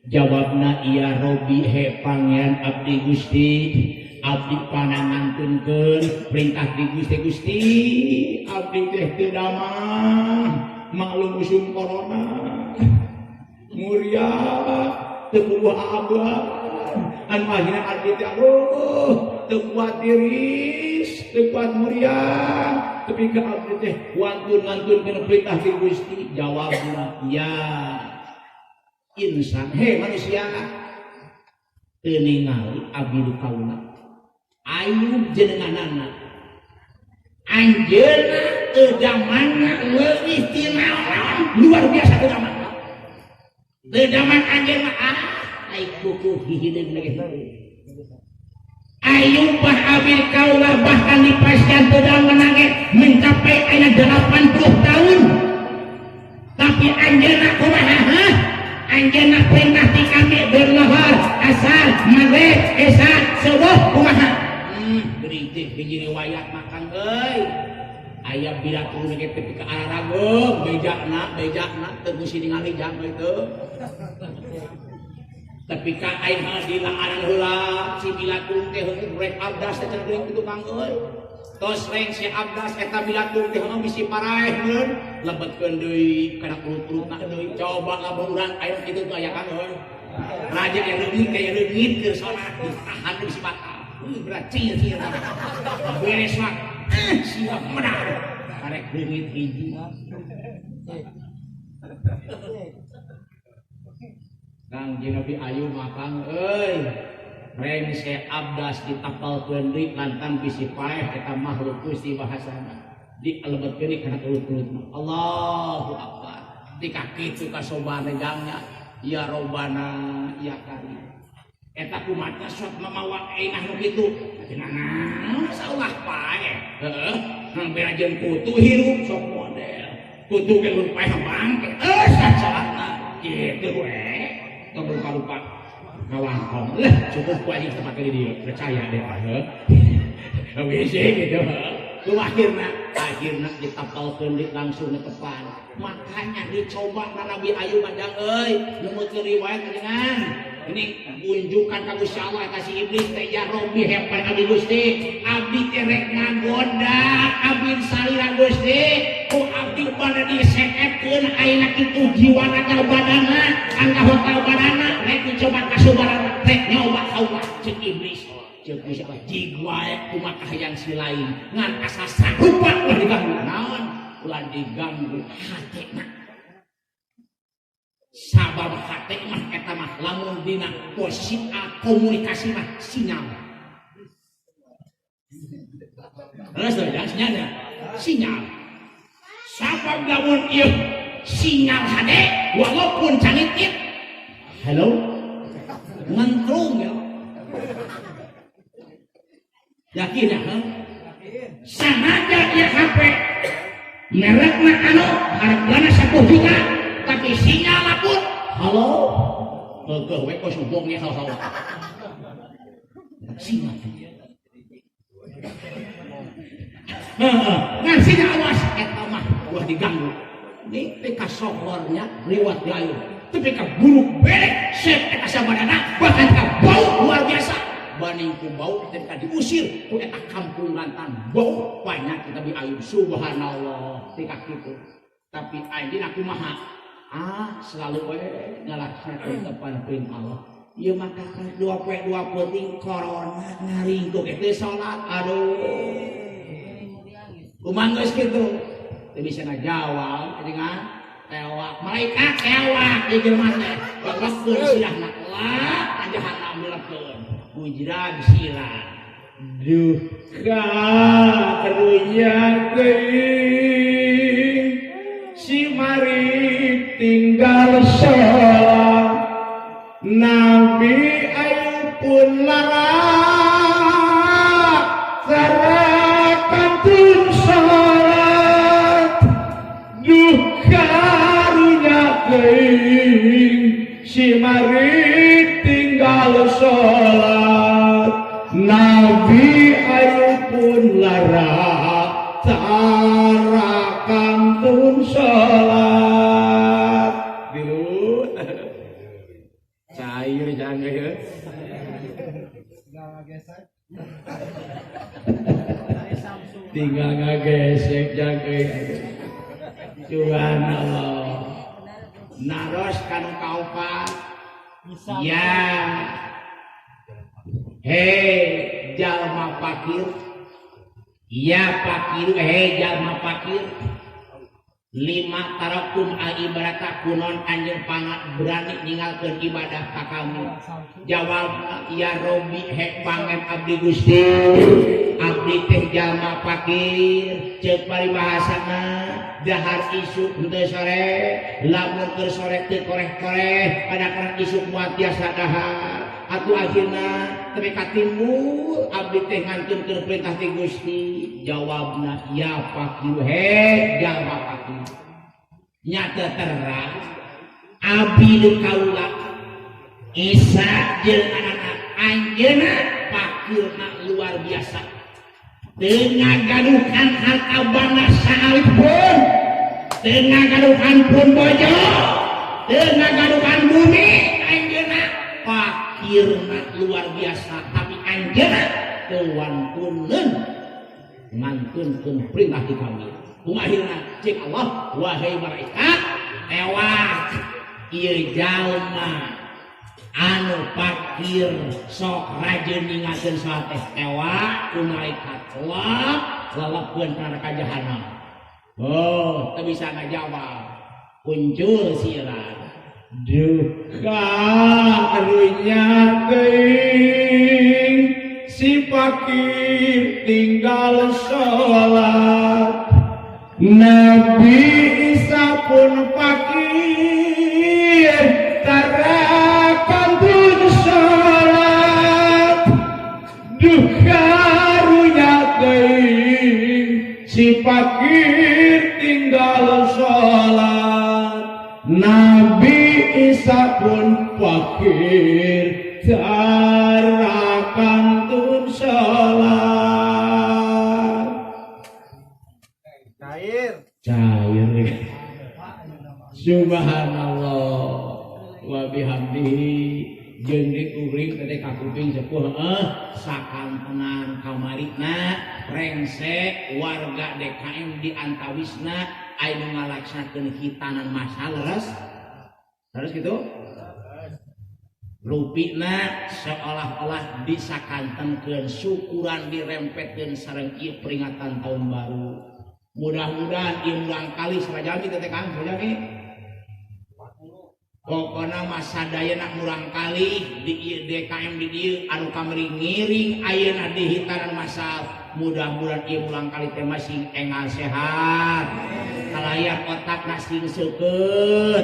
Jawabna, "Ya Robbi, he Pangeran abdi Gusti, abdi panangantunkeun perintah di Gusti. Gusti, abdi teh teu damang, maklum musim corona, muria teu puguh aabean anu akhirna abdi teh aduh teu kuat tiris, teu kuat muriang, tapi ke abdi teh wantun ngantunkeun perintah di Gusti." Jawabna, "Ya insan, he manusia, teu ningali abdi kaula Ayub jenenganana anjeunna teu damangna leuwih ti naon, luar biasa teu damangna, teu damang anjeunna, ah ai kuku hihideung lagi Ayub bah abdi kaula bahkan dipastikan teu damangna ge mencapai aya 80 tahun, tapi anjeunna kumaha? Hah? Anjeunna perintah ti kami berlohor, asar, maghrib, isya, subuh kumaha?" Geuning teh hiji riwayat makan euy. Aya bila turun ge tepi ka ararageum bejakna, bejakna teu gusi ningali jam itu. Tapi ka aing mah dilaanan heula si bilatung teh rek abdas teh cenah kitu, Kang euy. Tos reng si abdas eta bilatung teh heuh bisi paraeh meun lebetkeun deui kana urut-urutna deui. Coba lamun urang aya kitu tuh aya, Kang euy. Raja yang leungit kayak leungit keur salat ditahan bisi batal. Berat cil cil. Beres mah eh siap menang. Karek leungit hiji. Kang Nabi Ayub makang euy. Rengse abdas ditapalkeun deui lantan bisi paeh eta makhluk Gusti bahasana. Dialebetkeun deui kana urut-urutna. Allahu Akbar. Di kitu kasobana jangnya. Ya Robbana ya Karim. Eta kumaha sok mamawa einah nu kitu. Naon saulah paeh. Heeh. Hampir jeung kutu hirup sok model. Kutu ge leuwih paeh bangke. Eh sasalahna. Kitu we. Tong rupa-rupa ngawangkong. Lah cukup ku anjing tempat di dieu. Percaya deh. Heuh. Bisi gitu. Ku akhirna akhirna ditapalkeun di langsung netepan. Makanya dicoba na Nabi Ayub panjang euy, numutkeun riwayat dengan ini unjukan ka Gusti Allah eta si iblis teh, "Ya Robbi, hepan abdi Gusti, abdi teh rek ngagoda abdi salira Gusti, ku abdi bade diseepkeun ayeuna kitu jiwana ka badanna, anggota badanna rek dicoba kasubaran, rek nyoba Allah," cek iblis. Cek Gusti Allah, "Jig wae kumaha hayang si lain, ngan asa sarupa ulah diganggu." Naon ulah diganggu? Hatena. Sabab hate mah eta mah lamun dina posisi komunikasi mah sinyal. Terus tuh ya, sinyalnya sinyal. Sabab lamun ieu sinyal hade walaupun canitit halo ngentrung ya. Yakin ya? Ha? Sanajan ieu HP merekna anu hargana 10 juta tapi sinyal pun halo keukeuh we kos bongnya halo halo sinyal. Heeh, ngan sinyal awas eta mah ulah diganggu. Ini teh kasohornya liwat layu. Tapi ka buruk berek sep eta sabadana bahkan ka bau luar biasa. Banding ku bau ketika diusir ku eta kampung lantan bau banyak kita bi Ayub subhanallah tika kitu. Tapi anjeun kumaha? Ah selalu we ngalaksanakeun depan perintah Allah. Ieu mah kakak dua poe dua peuting corona ngaringkuk teh salat. Aduh. Kumaha geus kitu? Teu bisa ngajawab dengan tewak malaikat tewak di jelema teh. Lelekeun sirahna lah ka jahanam dilepkeun. Bujrag sirah. Duka karunya teuing si mari tinggal sholat, Nabi Ayub pun lara kantun sholat. Duh karunya teuing si mari tinggal sholat, Nabi Ayub pun lara tara kantun sholat. Dilut. jang euy. Tinggal ngagesek jang euy. Subhanallah. Naros kanu kaopat. Ya. Hei jalma fakir. Ya fakir, hei jalma fakir. Lima tarakum al ibarata kunon anjeun pangat berani ninggalkeun ibadah ka kamu. Jawab ya Robi hek pangen abdi Gusti. Abdi teh jalma fakir ceuk paribahasana dahar isuk henteu sore lamun keur sore teu koreh-koreh kadang-kadang isuk moal tiasa dahar. Atuh akhirna tepi ka timbul abdi teh ngantunkeun perintah ti Gusti. Jawabna ya fakir, he jalma fakir. Nyata terang abdi nu kaula Isa jeung anak anjeunna fakirna luar biasa. Teu ngagaduhan harta banda saalip pun, teu ngagaduhan pun bojo, teu ngagaduhan bumi, anjeunna fakirna luar biasa, tapi anjeunna teu wantuneun ngantunkeun perintah ti kami. Kumahirna cek Allah, wahai malaikat, tewak ieu jalma anu fakir sok rajin ninggalkeun salat teh tewak ku malaikat Allah lelebkeun ka neraka jahanam. Oh, teu bisa ngajawab. Muncul siran. Duka karunya teuing si fakir tinggal sholat. Nabi Isa pun fakir tara kantun sholat. Duka karunya teuing si fakir tinggal sholat. Nabi Isa pun fakir tara kantun sholat. Cair. Cair. Subhanallah wa bihamdihi jeung dikuring teh ka kuping sepuh heuh sakantenan kamarina rengse warga DKM di antawisna aya nu ngalaksanakeun hitanan masal leres. Terus gitu rupina seolah-olah disakantenkeun syukuran dirempetkeun sareng ieu peringatan tahun baru. Mudah-mudahan ieu murangkali sarajami teh Kang sarajami. Pokona mah sadayana murangkali di ieu DKM di dieu anu kamari ngiring ayeuna di hitanan masal. Mudah-mudahan ieu murangkali teh masing enggal sehat. Kalayan otakna sing seukeut,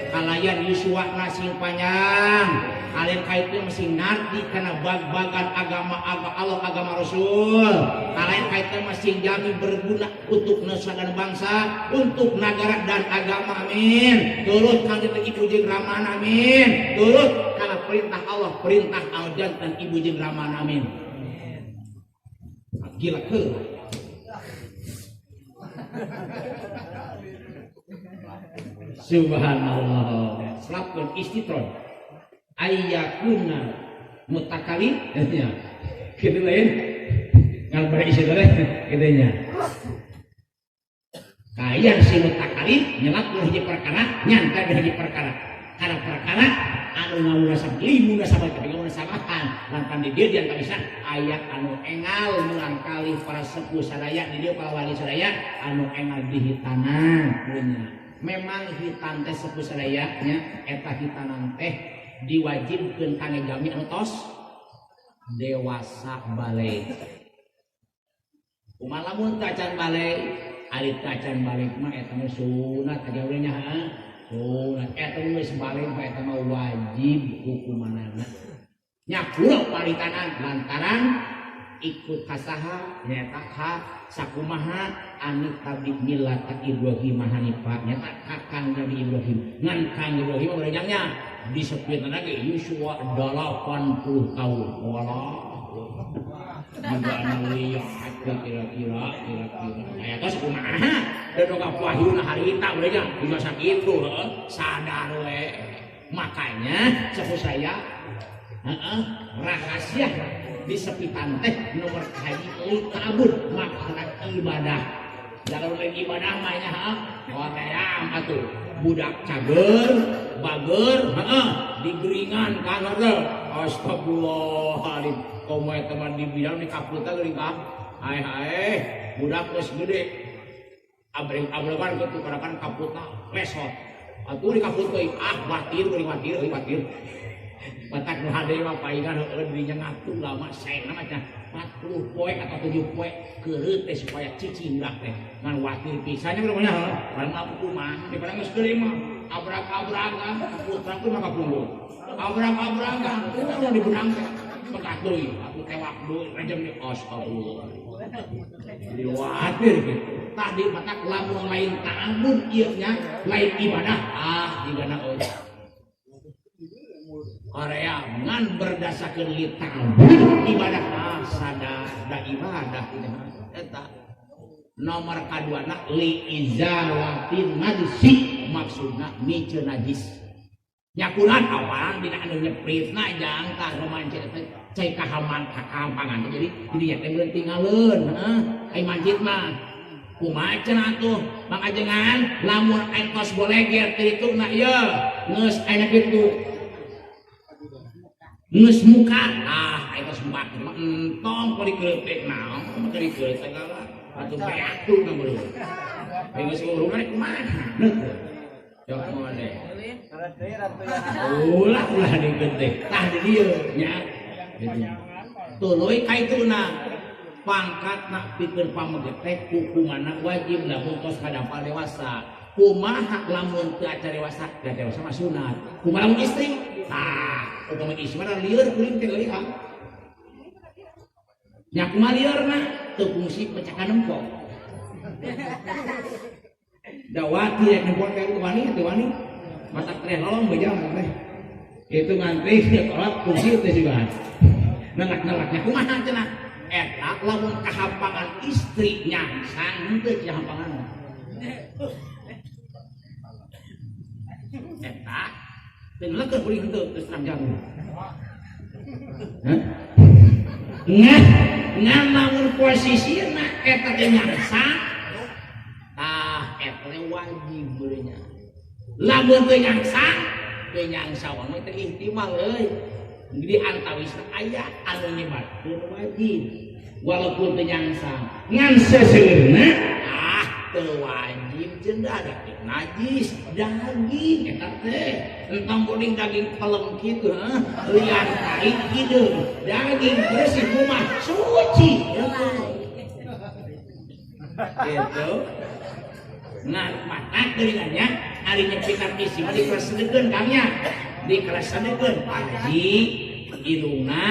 kalayan yuswana sing panjang, kalian kaitna masing ngarti kana bag-bagan agama Allah agama Rasul. Kalayan kaitna masing jami berguna untuk nusa dan bangsa, untuk negara dan agama, amin. Turut kang ibu jeung ramana, amin. Turut kana perintah Allah, perintah anu janten ibu jeung ramana, amin. Gila ke. Subhanallah. Selapkeun istitron. Ayyakuna mutakali nya. Kitu lain. Ngan bare isi teh kitu nya. Kayan si mutakali nyelapkeun hiji perkara, nyantai hiji perkara. Karena perkara anu ngamunasabah limunasabah tapi ngamunasabahan lantaran di dieu diantarisa aya anu engal murangkali para sepuh sadaya di dieu para wali sadaya anu engal dihitanan punya. Memang hitan teh sepuh sadaya nya eta hitanan teh diwajibkeun kangge jalmi anu tos dewasa balig. Kumaha lamun teu acan balig, ari teu acan balig mah eta mah sunat aja nya heuh. Sunat eta geus balig mah eta mah wajib hukumanana. Nya kurang paritanan lantaran ikut kasaha nyaeta ka sakumaha anu tabi millata Ibrahim hanifa nyaeta kakang Nabi Ibrahim. Ngan Kang Ibrahim mah nya disepitna ge Yusua 80 tahun. Walah. Juga lihat kira-kira aya tos kumaha da boga wahyuna harita we nya juga sakitu heuh sadar we. Makanya sepuh saya rahasia di sepitan teh nomor haji litabun makna ibadah. Jalur lain ibadah mah nya hoream atuh budak cager bager heeh digeringan kan heuh. Astagfirullahaladzim komo eta mah di bidang di kaputa geuning ah hae-hae budak geus gede abreng-abregan kitu karakan kaputna lesot atuh di kaput teuing ah batir geuning batir euy batir batak nu hade mah paingan heueuh dirinya ngatu lama saena mah cenah 40 poe atau 7 poe keureut teh supaya cicing budak teh ngan watir pisan nya urang mah heuh mah kumaha daripada geus gede mah abrak-abragan putra kumaha ka punggung abrak-abragan kumaha di benang teh pekat deui atuh tewak deui rejem deui astagfirullah jadi watir gitu tadi matak lamun lain ta'abbud ieu nya lain ibadah ah jigana euy Korea ngan berdasarkan li ta'abbud ibadah ah sadar da ibadah eta nomor kaduana li izalatin najsi maksudna miceun najis nyakuran awalan dina anu nyepritna jang tah romancit teh cai kahaman kahampangan jadi didinya teh meureun tingaleun heeh ai mancit mah kumaha cenah atuh mangajengan lamun entos goleger teh dituna ieu geus aya kitu geus muka ah eta muka mah entong kali kreutik naon kali kreutik segala atuh beak tuh meureun ai geus urungan kumaha heuh jok moal deh ulah ulah dikeun tah di dieu nya gitu tuluy ka ituna pangkatna pikeun pameget teh hukumanna wajib lamun tos kadampal dewasa kumaha lamun teu acan dewasa da dewasa mah sunat kumaha lamun istri tah upama istri mah lieur kuring teh euy ah nya kumaha lieurna teu fungsi pecakan nempo da wati rek nempo teh wani teu wani matak teh lolong beja teh itu ngantri kolot fungsi teh juga nelak-nelaknya kumaha cenah eta lamun kahampangan istri nyangsang henteu kahampangan eta teu nelekeun kuring henteu geus terang jamu hah ngan lamun posisina eta teh nyangsang tah eta teh wajib beureunnya lamun teu nyangsang mah teh ihtimal euy di antawisna aya anu nyebatkeun wajib walaupun teu nyangsang ngan seseueurna ah teu wajib cenah da najis daging eta teh entong kuning daging pelem kitu heuh lian tai hideung daging bersih kumaha suci gitu ngan matak geuningannya ari nyepitan isi mah dikeresedekeun Kang nya dikeresedekeun haji irungna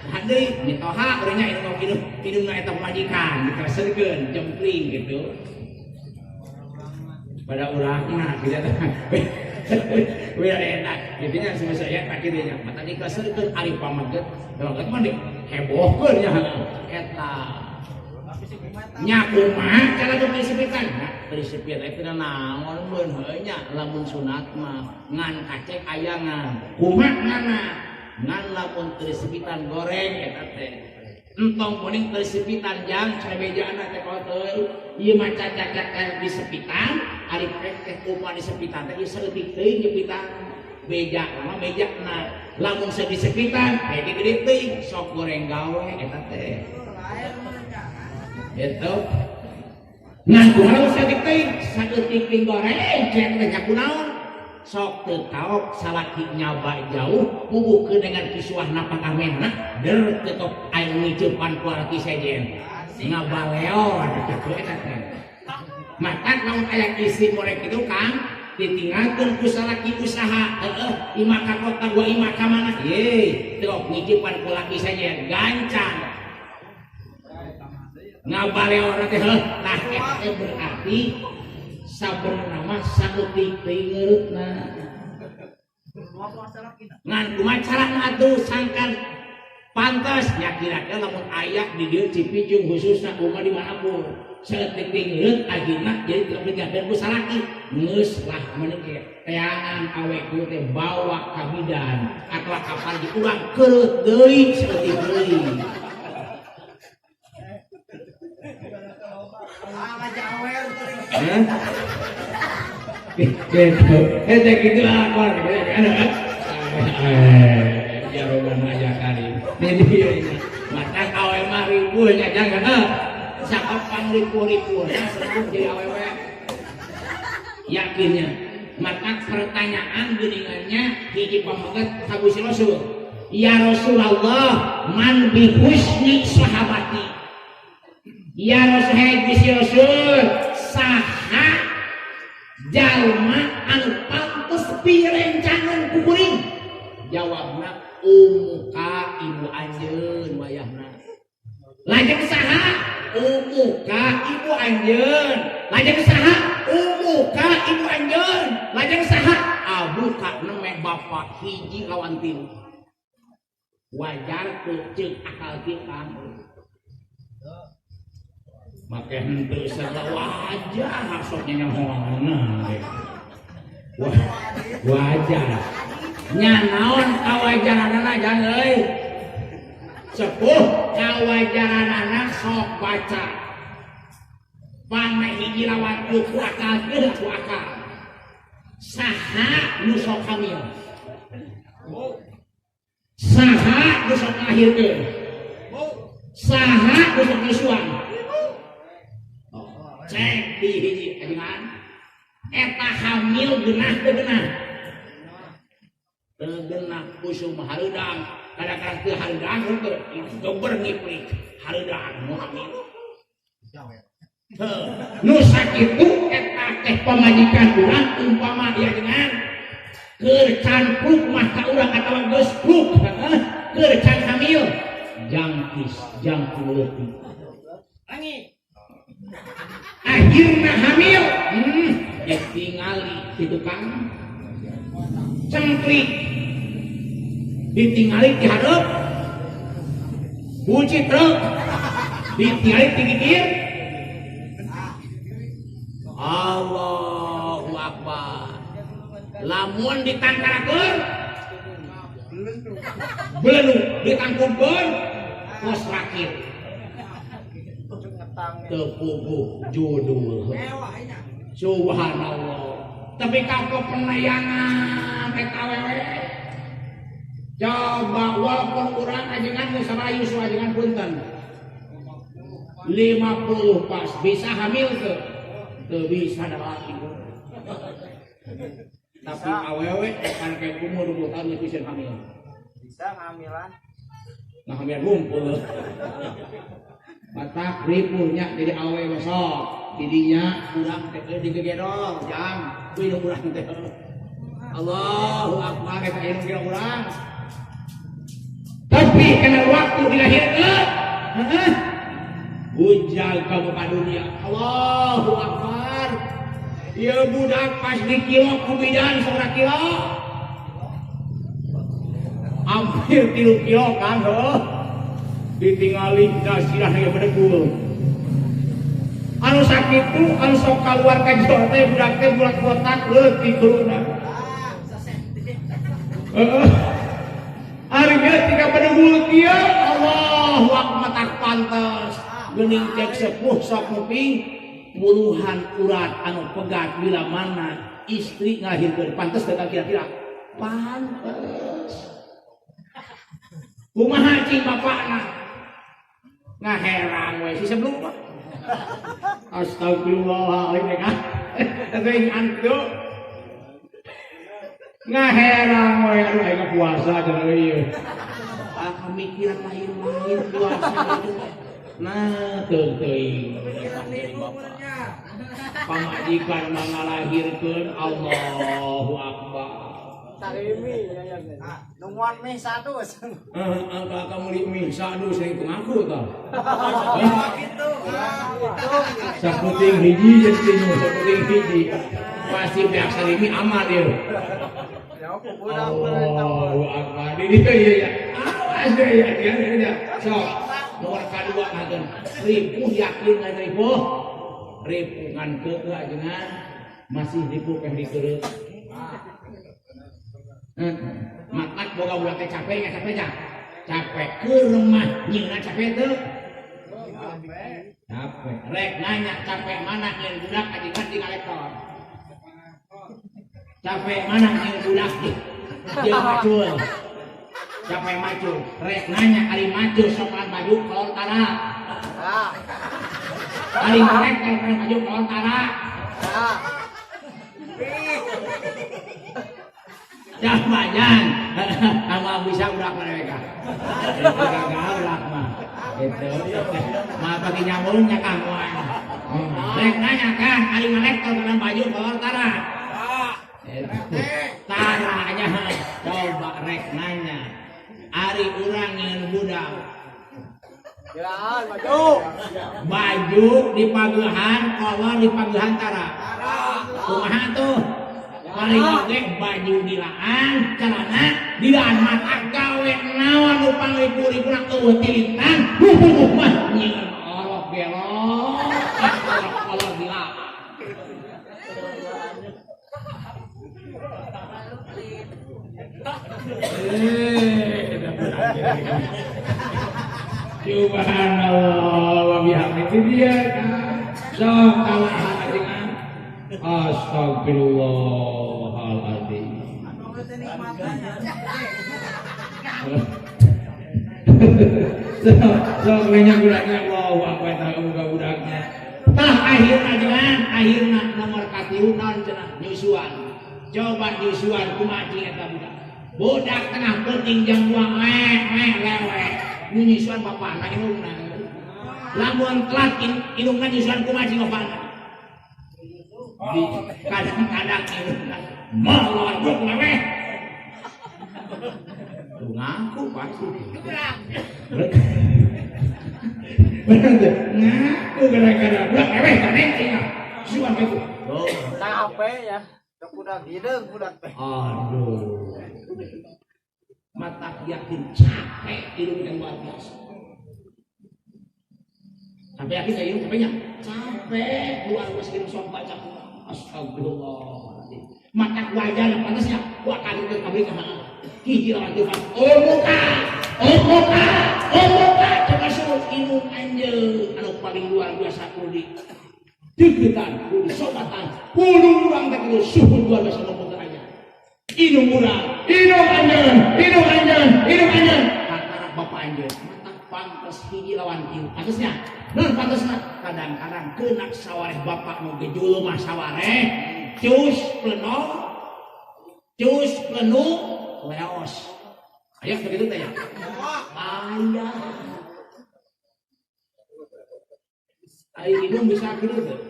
saha deui mitoha urang nya irung hidungna eta pamajikan dikeresedekeun jempling gitu pada urangna gitu we enak gitu nya sama saya tak kitu nya mata dikeresedekeun ari pameget pameget mah dihebohkeun nya eta nya kumaha cara nu prinsipkan nah prinsip eta teh naon beun heuh nya lamun sunat mah ngan kacek ayangan kumaha ngana ngan lamun teu goreng eta teh entong kuning teu jang cabejana teh kotoy ieu mah cacacat disepitan ari teh kumaha disepitan teh ieu saeutik teuing nyepitan beja mah bejana lamun sae disepitan teh gede teuing sok goreng gawe eta teh gitu ngan kumaha saeutik teuing saeutik teuing goreng cek teh kunaon sok teu kaok salaki nyaba jauh puguhkeun dengan kisuah napakah mehna der tetep aya ngiceupan ku lalaki sejen ngabaleon kitu eta teh matak lamun aya istri goreng kitu Kang ditinggalkeun ku salaki usaha heueuh imah ka kota gua imah ka mana ye teu ngiceupan ku laki sejen gancang ngabaleon teh heuh tah eta teh berarti sabenerna mah saeutik teuing ngereutna ngan kumaha carana atuh sangkan Pantas ya kira-kira lamun aya di dieu Cipicung, khususnya umat dimanapun, saeutik ngeut akhirna jadi tidak ku salaki, geus lah mending ge teangan awe ku teh bawa ka bidan atawa ka parji, urang kereut deui saeutik deui. Ah, ngajawer. Hah? Gitu. Eh, gitu lah, eh, ya roban aja kali. Jadi mata awe mah ribuhnya jangan ah. Sakapan ribu-ribuhnya sepuh jadi awewe. Yakinnya. Maka pertanyaan geuningannya hiji pameget ka Gusti Rasul. Ya Rasulullah, man bi husni sahabati. Ya Rasul, hai Gusti Rasul, saha jalma anu pantes pirencangan ku kuring? Jawabna, umuka, ibu anjeun wayahna. Lajeng saha? Umuka, ibu anjeun. Lajeng saha? Umuka, ibu anjeun. Lajeng saha? Abuka, neme bapak, hiji lawan tilu. Wajar teu ceuk akal kita? Make henteu sarua wajar, sok nyahoana. Wah, wajar. Nya naon kawajaranana, jang euy? Sepuh kawajaranana sok baca. Pangna hiji lawan tilu ku akal kieu, ku akal. Saha nu sok hamil? Saha nu sok ngalahirkeun? Saha nu sok nyusuan? Oh, cek di hiji ajengan. Eta hamil genah teu genah? Teu genah, usum hareudang. Kadang-kadang teu hareudang henteu, geber ngiprik hareudang nu hamil. Heuh, nu sakitu eta teh pamajikan urang umpama dia dengan keur can pluk mah ka urang atawa geus pluk, heuh, keur can hamil jangkis jangkung leutik. Langit. Akhirna hamil, ditingali di tukang cengkrik, ditingali di hareup buci truk, ditingali di gigir. Allahu Akbar, lamun ditangkarakeun belenu, ditangkupkeun kos rakit. Ngetang. Teu puguh judul. Mewah ini. Subhanallah, tapi kapok penayangan eta awewe. Coba walaupun urang ajengan geus sarayu, ajengan punten 50 pas, bisa hamil teu? Teu bisa da laki. Tapi awewe kan kayak umur 20 tahun geus bisa hamil. Bisa ngamilan. Nah, hamil ngumpul. Matak ripuhnya jadi awewe sok didinya urang teh euy digegedol jang kuy nu urang teh. Allahu akbar, eta ieu kira urang. Tapi karena waktu dilahirkeun, heeh, hujal ka muka dunia. Allahu akbar, ieu budak pas di kilo ku bidan sabaraha kilo? Hampir 3 kilo kan, heuh. Ditingali da sirah ge bedegul. Anu sakitu anu sok kaluar ka jero teh budak teh budak botak leutik huluna. Ah, bisa safety. Heeh. Ari ge tika bedegul kieu, Allahu akbar, tak pantes. Geuning cek sepuh sok nguping puluhan urat anu pegat bila mana istri ngalahirkeun, pantes teu kira-kira? Pantes. Kumaha cing bapakna? Ngaherang we si sebelum mah. Astagfirullahaladzim ah. Teuing antu. Ngaherang we, aduh, aing puasa cenah ieu. Ah, pemikiran lain-lain puasa itu. Nah, teu teuing. Pikiran nipu benernya. Pamajikan mah ngalahirkeun, Allahu akbar. Sarimi ya ya. Ah, nungguan mie satu. Heeh, angka kamu di mie sadu sing ngaku tah. Gitu. Ah, gitu. Saputing hiji jeung tinu, saputing hiji. Pasti pihak sarimi amat ieu. Ya, budak. Allahu akbar. Di dieu ieu ya. Awas. Asli ya, ya, ya. Sok, nomor kadua ngageun. Ripuh yakin ngan ripuh. Ripuh ngan keukeuh ajengan masih ripuh peh dikeureup. Matak boga budak teh capek nya capek nya. Capek keur mah nyieunna capek teu? Capek. Rek nanya capek mana nyieun budak ajengan di ngalektor. Capek mana nyieun budak jeung macul. Capek macul. Rek nanya ari macul sopan baju kolor tara. Ari rek sopan baju kolor tara. Jaman sama bisa udah mereka. Itu gagal udah mah. Itu mah pagi nyambungnya kamu. Rek nanya kan, ari ngalek kalau baju kolor tara. Tara aja. Coba rek nanya. Ari urang nyeun budak. Baju. Baju dipagehan, kolor dipagehan tara. Kumaha tuh? Paling oge baju dilaan, celana dilaan mata gawe naon nu panglipu-lipuna eueuh tilintang, huhuh mah nyieun orok gelok, orok kolor dilaan. Subhanallah wa bihamdihi dia. Sok kalahan ajengan. Astagfirullahaladzim. Sok banyak budaknya, wow, apa yang tahu buka budaknya. Tah akhirna jenengan, akhirna nomor katilu naon cenah nyusuan. Coba nyusuan kumaha cing eta budak. Budak tengah penting jam 2 meh meh lewe. Nu nyusuan bapana indungna. Lamun telat indungna nyusuan kumaha cing bapana. Kadang-kadang indungna molor buuk lewe. Tuh ngaku pasti. Bener tuh, ngaku kadang-kadang budak lewe kaneng cing. Suan kitu. Oh, capek ya. Budak hideung budak teh. Aduh. Mata yakin capek hidup yang luar biasa. Sampai yakin saya hidup capeknya. Capek luar biasa hidup sok baca. Astagfirullah. Mata wajar pantasnya gua kali ke pabrik sama hiji lawan Tuhan. Oh muka, oh muka, oh muka coba suruh inung anjeun anu paling luar biasa kudu diketan, kudu sobatan, kudu urang teh kudu suhun luar biasa ngomong aja. Inung urang, inung anjeun, inung anjeun, inung anjeun. Kata bapak anjeun, mata pantes hiji lawan kieu. Pantasnya, nun pantasna kadang-kadang kena sawareh bapak nu gejul mah sawareh, cus pleno, leos. Aya begitu teh ya? Aya. Ai inung bisa kieu teh.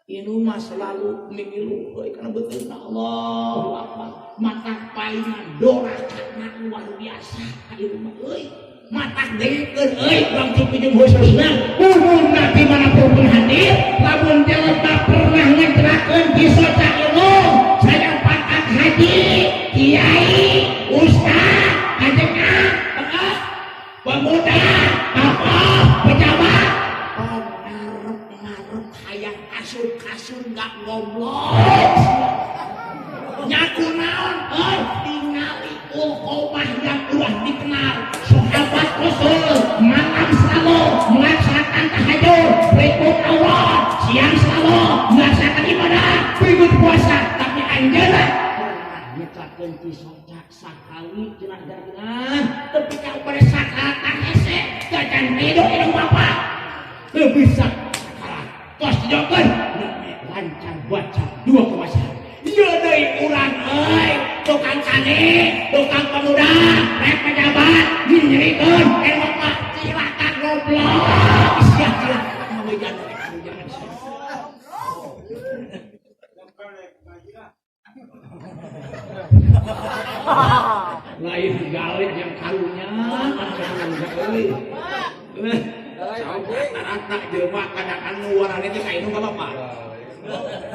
Inung mah selalu milu euy kana beuteungna Allahu Akbar. Mata paingan dorakana luar biasa ka inung mah euy. Mata dengekeun euy urang Cipijung khususna umumna di mana pun hadir lamun jelema pernah ngecelakeun kisah ilmu sayang pangkat haji, kiai, ustaz, ajengan, pemuda, tokoh, pejabat ngarep-ngarep hayang kasur-kasur gak goblok nyaku naon euy tingali ulqomah yang ulah dikenal sahabat Rasul malam selalu melaksanakan tahajud berikut Allah siang selalu melaksanakan ibadah berikut puasa tapi anjeunna pernah nyecelakeun cisoca sakali cenah daringan tapi ka bade sakalatan hese gajan ridho indung bapak teu bisa sakarat tos dijokeun lancar baca dua kemasan ieu deui urang euy tukang tani tukang pemuda rek pejabat nyerikeun eh bapak cilaka goblok sia cilaka ngawejan jangan lain galih yang karunya rata-rata jelema kadang-kadang warane teh ka indung ka bapak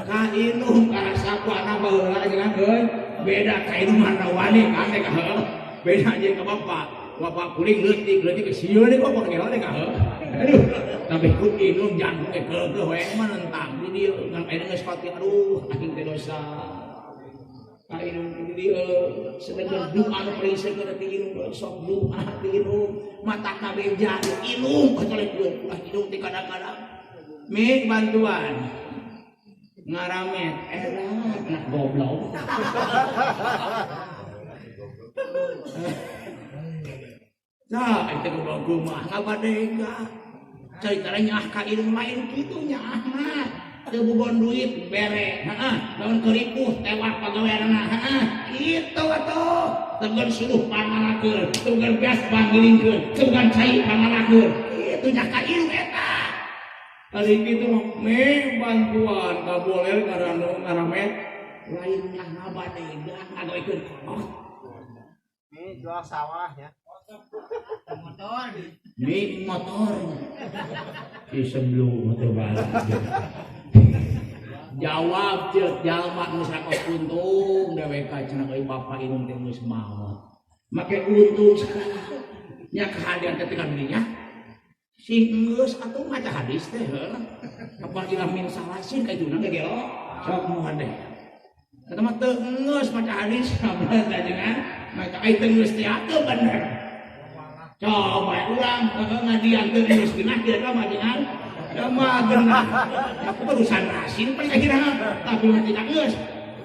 ka indung karasa ku anak baheula jeung euy beda ka indung mah wani ka teh ka beda jeung ka bapak Bapak kuring leutik leutik sieun deui kok ngelo deh ka. Aduh, tapi ku indung jantung teh keukeuh we mah nentang di dieu ngan aya geus pati aduh aing teh dosa. Ka indung di dieu sedengkeun doa nu paling seukeun ti indung sok doa ti indung mata kabeja indung kecolek ulah indung ti kadang-kadang. Mik bantuan. Ngaramet enak anak goblok. Nah, itu goblok mah ngabadega. Cerita nyah ka indung lain kitu nyaah mah. Teu boboon duit bere, heeh, lamun keripuh tewak pagaweanna, heeh, kitu atuh. Tegan suluh pangalakeun, tegan beas panggiringkeun, tegan cai pangalakeun. Kitu nyah ka indung eta. Kali kitu mah me bantuan kaboler karana ngaramet lain nyah ngabadega ngagawekeun kolot. Mi jual sawah ya. Motor. Mi motor. Si sebelum motor balik. Jawab ceuk jalma nu sakos untung dewek cenah euy bapa indung teh geus maot. Make untung sagala. Nya kehadiran teh tekan dinya. Sing geus atuh maca hadis teh heuh. Apa ilah min salasin ka ituna ge gelo. Sok moal deh. Eta mah teu geus maca hadis sabenerna jangan maca ai teu geus teh atuh bener. Coba urang ngadian teu geus geunah kira mah jangan. Da mah geunah. Aku urusan rasin paling akhirna tapi mah tidak geus.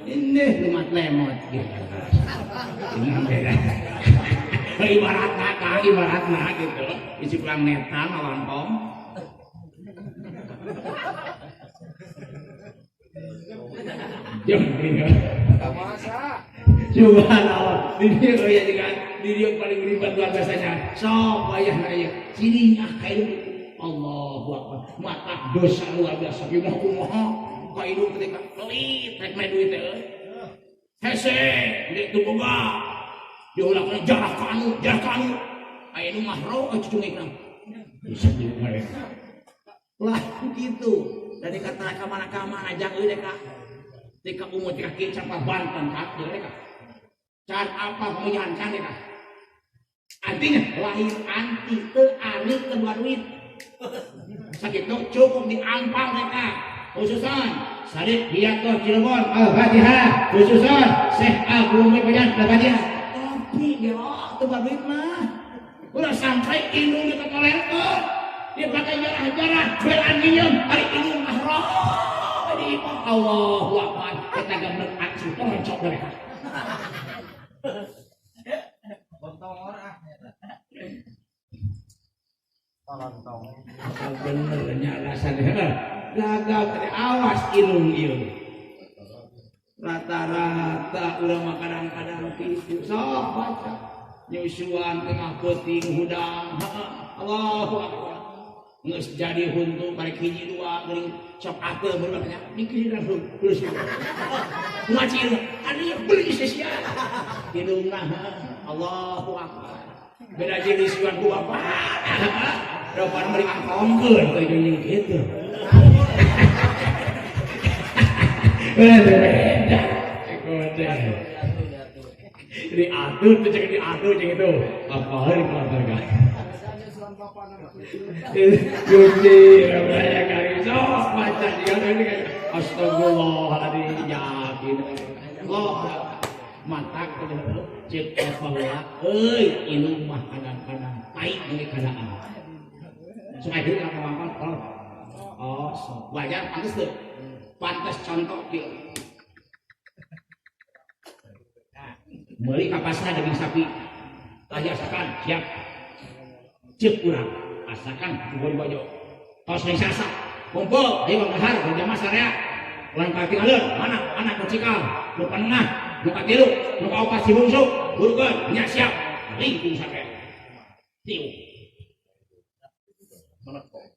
Ini lumat lemot gitu. Ini beda. Ibaratna ka ibaratna gitu. Isi pulang netang ngawangkong. Jam ini. Masa. Subhanallah. Di dieu ya juga di dieu paling ribet luar biasanya. Sok wayahna ieu. Ciri ah ka indung Allahu Akbar. Mata dosa luar biasa. Ieu mah kumaha ka indung ketika pelit rek main duit teh euy. Hese, deuk teu boga. Diulangna jarah ka anu, jarah ka anu. Aya nu mah ro cucungikna. Bisa di mereka. Lah gitu. Dari kata ka mana ka mana jang euy deka. Deka umur deka kieu campa Banten ka deui deka. Can apa pemilihan can deka. Artinya lahir anti teu alit teu dua duit. Sakitu cukup diampang deka. Khususan Sarip Hiyato Cirebon Al-Fatihah, khususan Syekh Agung Mekoyan Al-Fatihah. Tapi gelo teu dua duit mah. Ulah sampai indung ditotolerkeun. Dia pakai jarah-jarah belan nginyeum ari indung mah roh di imah Allahu Akbar. Eta gablek acu toncok mereka. Bontong ah. Tolontong. Bener nya alasan heuh. Gagal teh awas indung ieu. Rata-rata urang mah kadang-kadang kitu sok baca nyusuan tengah peuting hudang. Allahu Akbar. Geus jadi huntu karek hiji dua geuning sok ateu baru tanya dikira terus ngaji anu beli sia hidungna Allahu Akbar. Beda jeung disuan ku bapak. Bapak beri angkongkeun ka jeung kitu. Beda. Diatur tuh cek diatur cek itu. Apa hari keluarga. Gusti banyak kali sok baca dia ini kayak astagfirullahaladzim yakin Allah matak cek baheula euy indung mah kadang-kadang pahit deui kadaan sok akhirnya ka makan oh sok wajar pantes teu pantes contoh kieu meuli ka pasar daging sapi tah asakan siap cek urang asakan kumpul bajo tos lain sasa kumpul ayo Bang Bahar berjamaah sarea ulang katingaleun mana anak nu cikal nu panengah nu katilu nu kaopat si bungsu burukeun nya siap lingkung sake tiu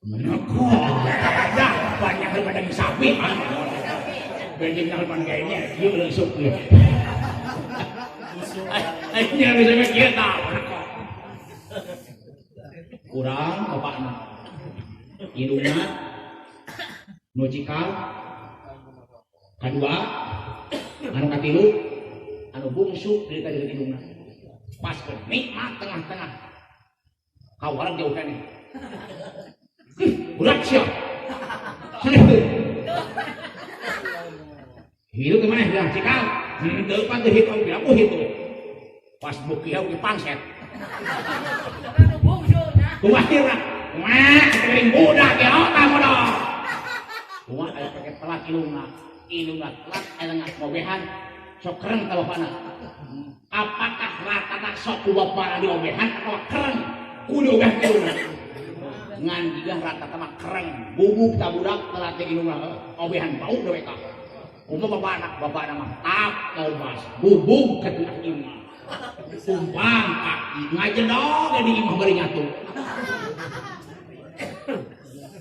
meneko dah banyak daripada daging sapi benjing nalpan kayaknya ieu langsung akhirnya bisa kieu tah meneko kurang bapakna indungna nu cikal kadua anu katilu anu bungsu dari tadi indungna pas ke nikmat tengah-tengah Kawaran jauh keneh. Ih, budak sia. Serius. Hidup gimana bilang cikal? Henteu pan teu hitung bilang oh hitung. Pas bukti oge pangset. Kumaha? Wah, kering budak ya otak modal. Kumaha aya pakai telak ilungna. Ilungna telak aya ngobehan sok kereng ka bapana. Apakah rata sok ku bapana diobehan atau kereng ku diobehan ilungna? Ngan jiga rata mah kereng, bubuk ta budak telat teh ilungna obehan bau dewe ka. Kumaha bapana? Bapana mah tap tomas, bubuk ka tengah imah. Tumpang kaki ngajedog di imah bari nyatu.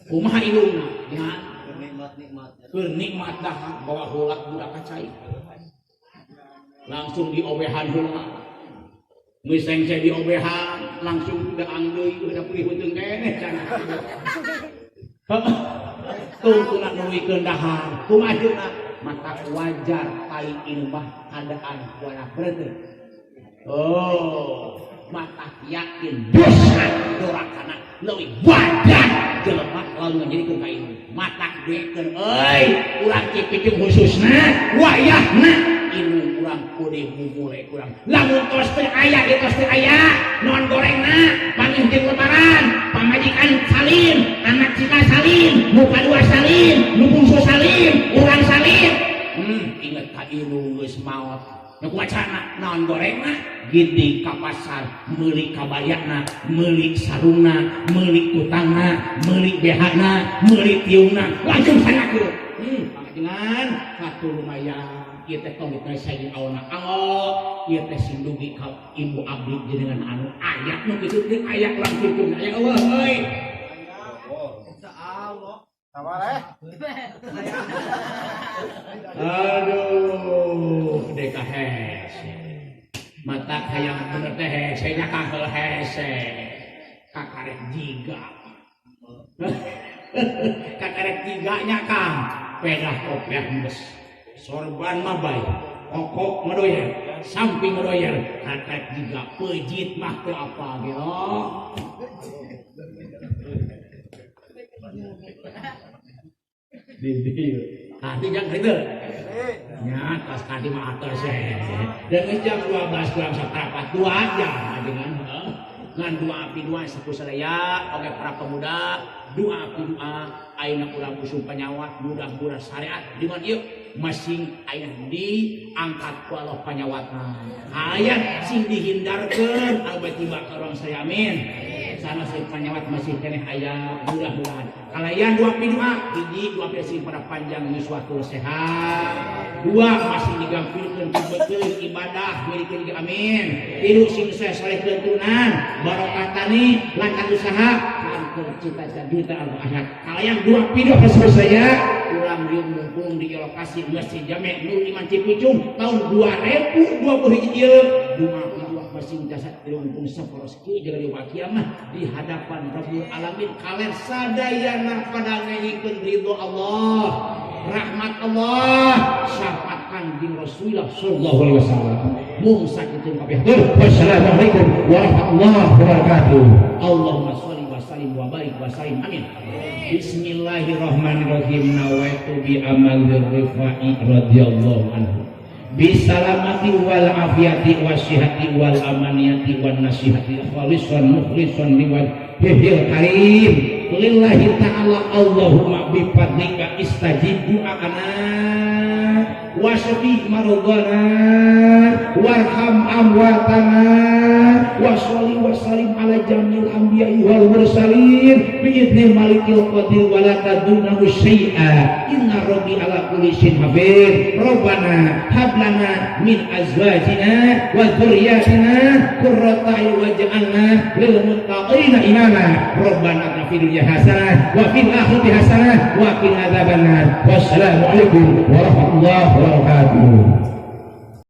Kumaha ilungna? Ya, Nikmat-nikmat. Keur nikmat dahar bawa heula budak ka cai. Langsung diobehan heula. Geus sengse diobehan, langsung deang deui udah pulih heuteung keneh cenah. Tungtungna nuluykeun dahar. Kumaha akhirna? Mata wajar kai imah keadaan kuana berarti. Oh, mata yakin dosa dorakana leuwih badan jelema lalu ngajadikeun ka indung. Mata duekeun euy, urang Cipicung khususna wayahna indung urang kudu mumule kurang. Lamun tos teu aya ieu tos teu aya, naon gorengna, panggih jeung lebaran, pamajikan salin, anak cika salin, nu kadua salin, nu bungsu salin, urang salin. Inget ka indung geus maot. Nu kumaha naon gorengna? Gidi ka pasar meuli kabayana, meuli sarungna, meuli kutangna, meuli behana, meuli tiungna, langsung sanakeun. Pangajengan hatur lumayan. Ieu teh tong diteresa jeung awona anggo, ieu teh sing dugi ka ibu abdi jenengan anu aya nu kitu teh aya urang kitu aya eueuh euy. Insyaallah. Sabar eh. Aduh, deka hese. Mata hayang bener teh hese nya kaheul hese. Kakarek jiga. Kakarek jiganya Kang. Pedah kopiah geus. Sorban mah bae. Kokok ngadoyer, samping ngadoyer, kakarek jiga pejit mah teu apa ge oh. Di hati jang itu. Nya tas kati mah atos eh. Dan geus jam 12 kurang saprapat 2 jam dengan ngan dua api dua saku sadaya oge para pemuda dua api dua ayeuna urang usum panyawat mudah-mudahan syariat dengan ieu masing ayeuna diangkat ku Allah panyawatna aya sing dihindarkeun anu tiba ka urang sadaya amin. Sana sing panyawat masih keneh aya mudah-mudahan kalayan dua api dua hiji dua api sing pada panjang yuswa sehat dua masih digampilkeun ku betul ibadah milikeun ge amin tilu sing soleh turunan barokah tani lancar usaha kantor cita-cita juta al akhirat kalayan dua api dua saya urang dieu mumpung di lokasi Masjid Jami Nurul Iman Cipicung tahun 2020 hiji ieu dua api dua masing jasad mumpung saporos kieu jaga di kiamah di hadapan Rabbul Alamin kaler sadayana pada ngengikeun ridho Allah rahmat Allah syafaat Kanjeng Rasulullah sallallahu alaihi wasallam mung sakitu kabeh. Wassalamualaikum warahmatullahi wabarakatuh. Allahumma sholli wa sallim wa barik wa sallim amin. Bismillahirrahmanirrahim. Nawaitu bi amalir rifai radhiyallahu anhu bisalamati wal afiyati wasihati wal amaniyati wan nasihati khalisan mukhlisan liwajhil karim lillahi ta'ala. Allahumma bifadlika istajib du'ana wasfi maradana warham amwatana washolli wasallim ala jamil anbiya'i wal mursalin biidni malikil qadir wala tadunna syai'a inna rabbi ala kulli syai'in hafiz. Rabbana hab lana min azwajina wa dzurriyyatina qurrata a'yun waj'alna lil muttaqina imama. Rabbana atina fid dunya hasanah wa fil akhirati hasanah wa qina adzabannar. Wassalamualaikum warahmatullahi wabarakatuh.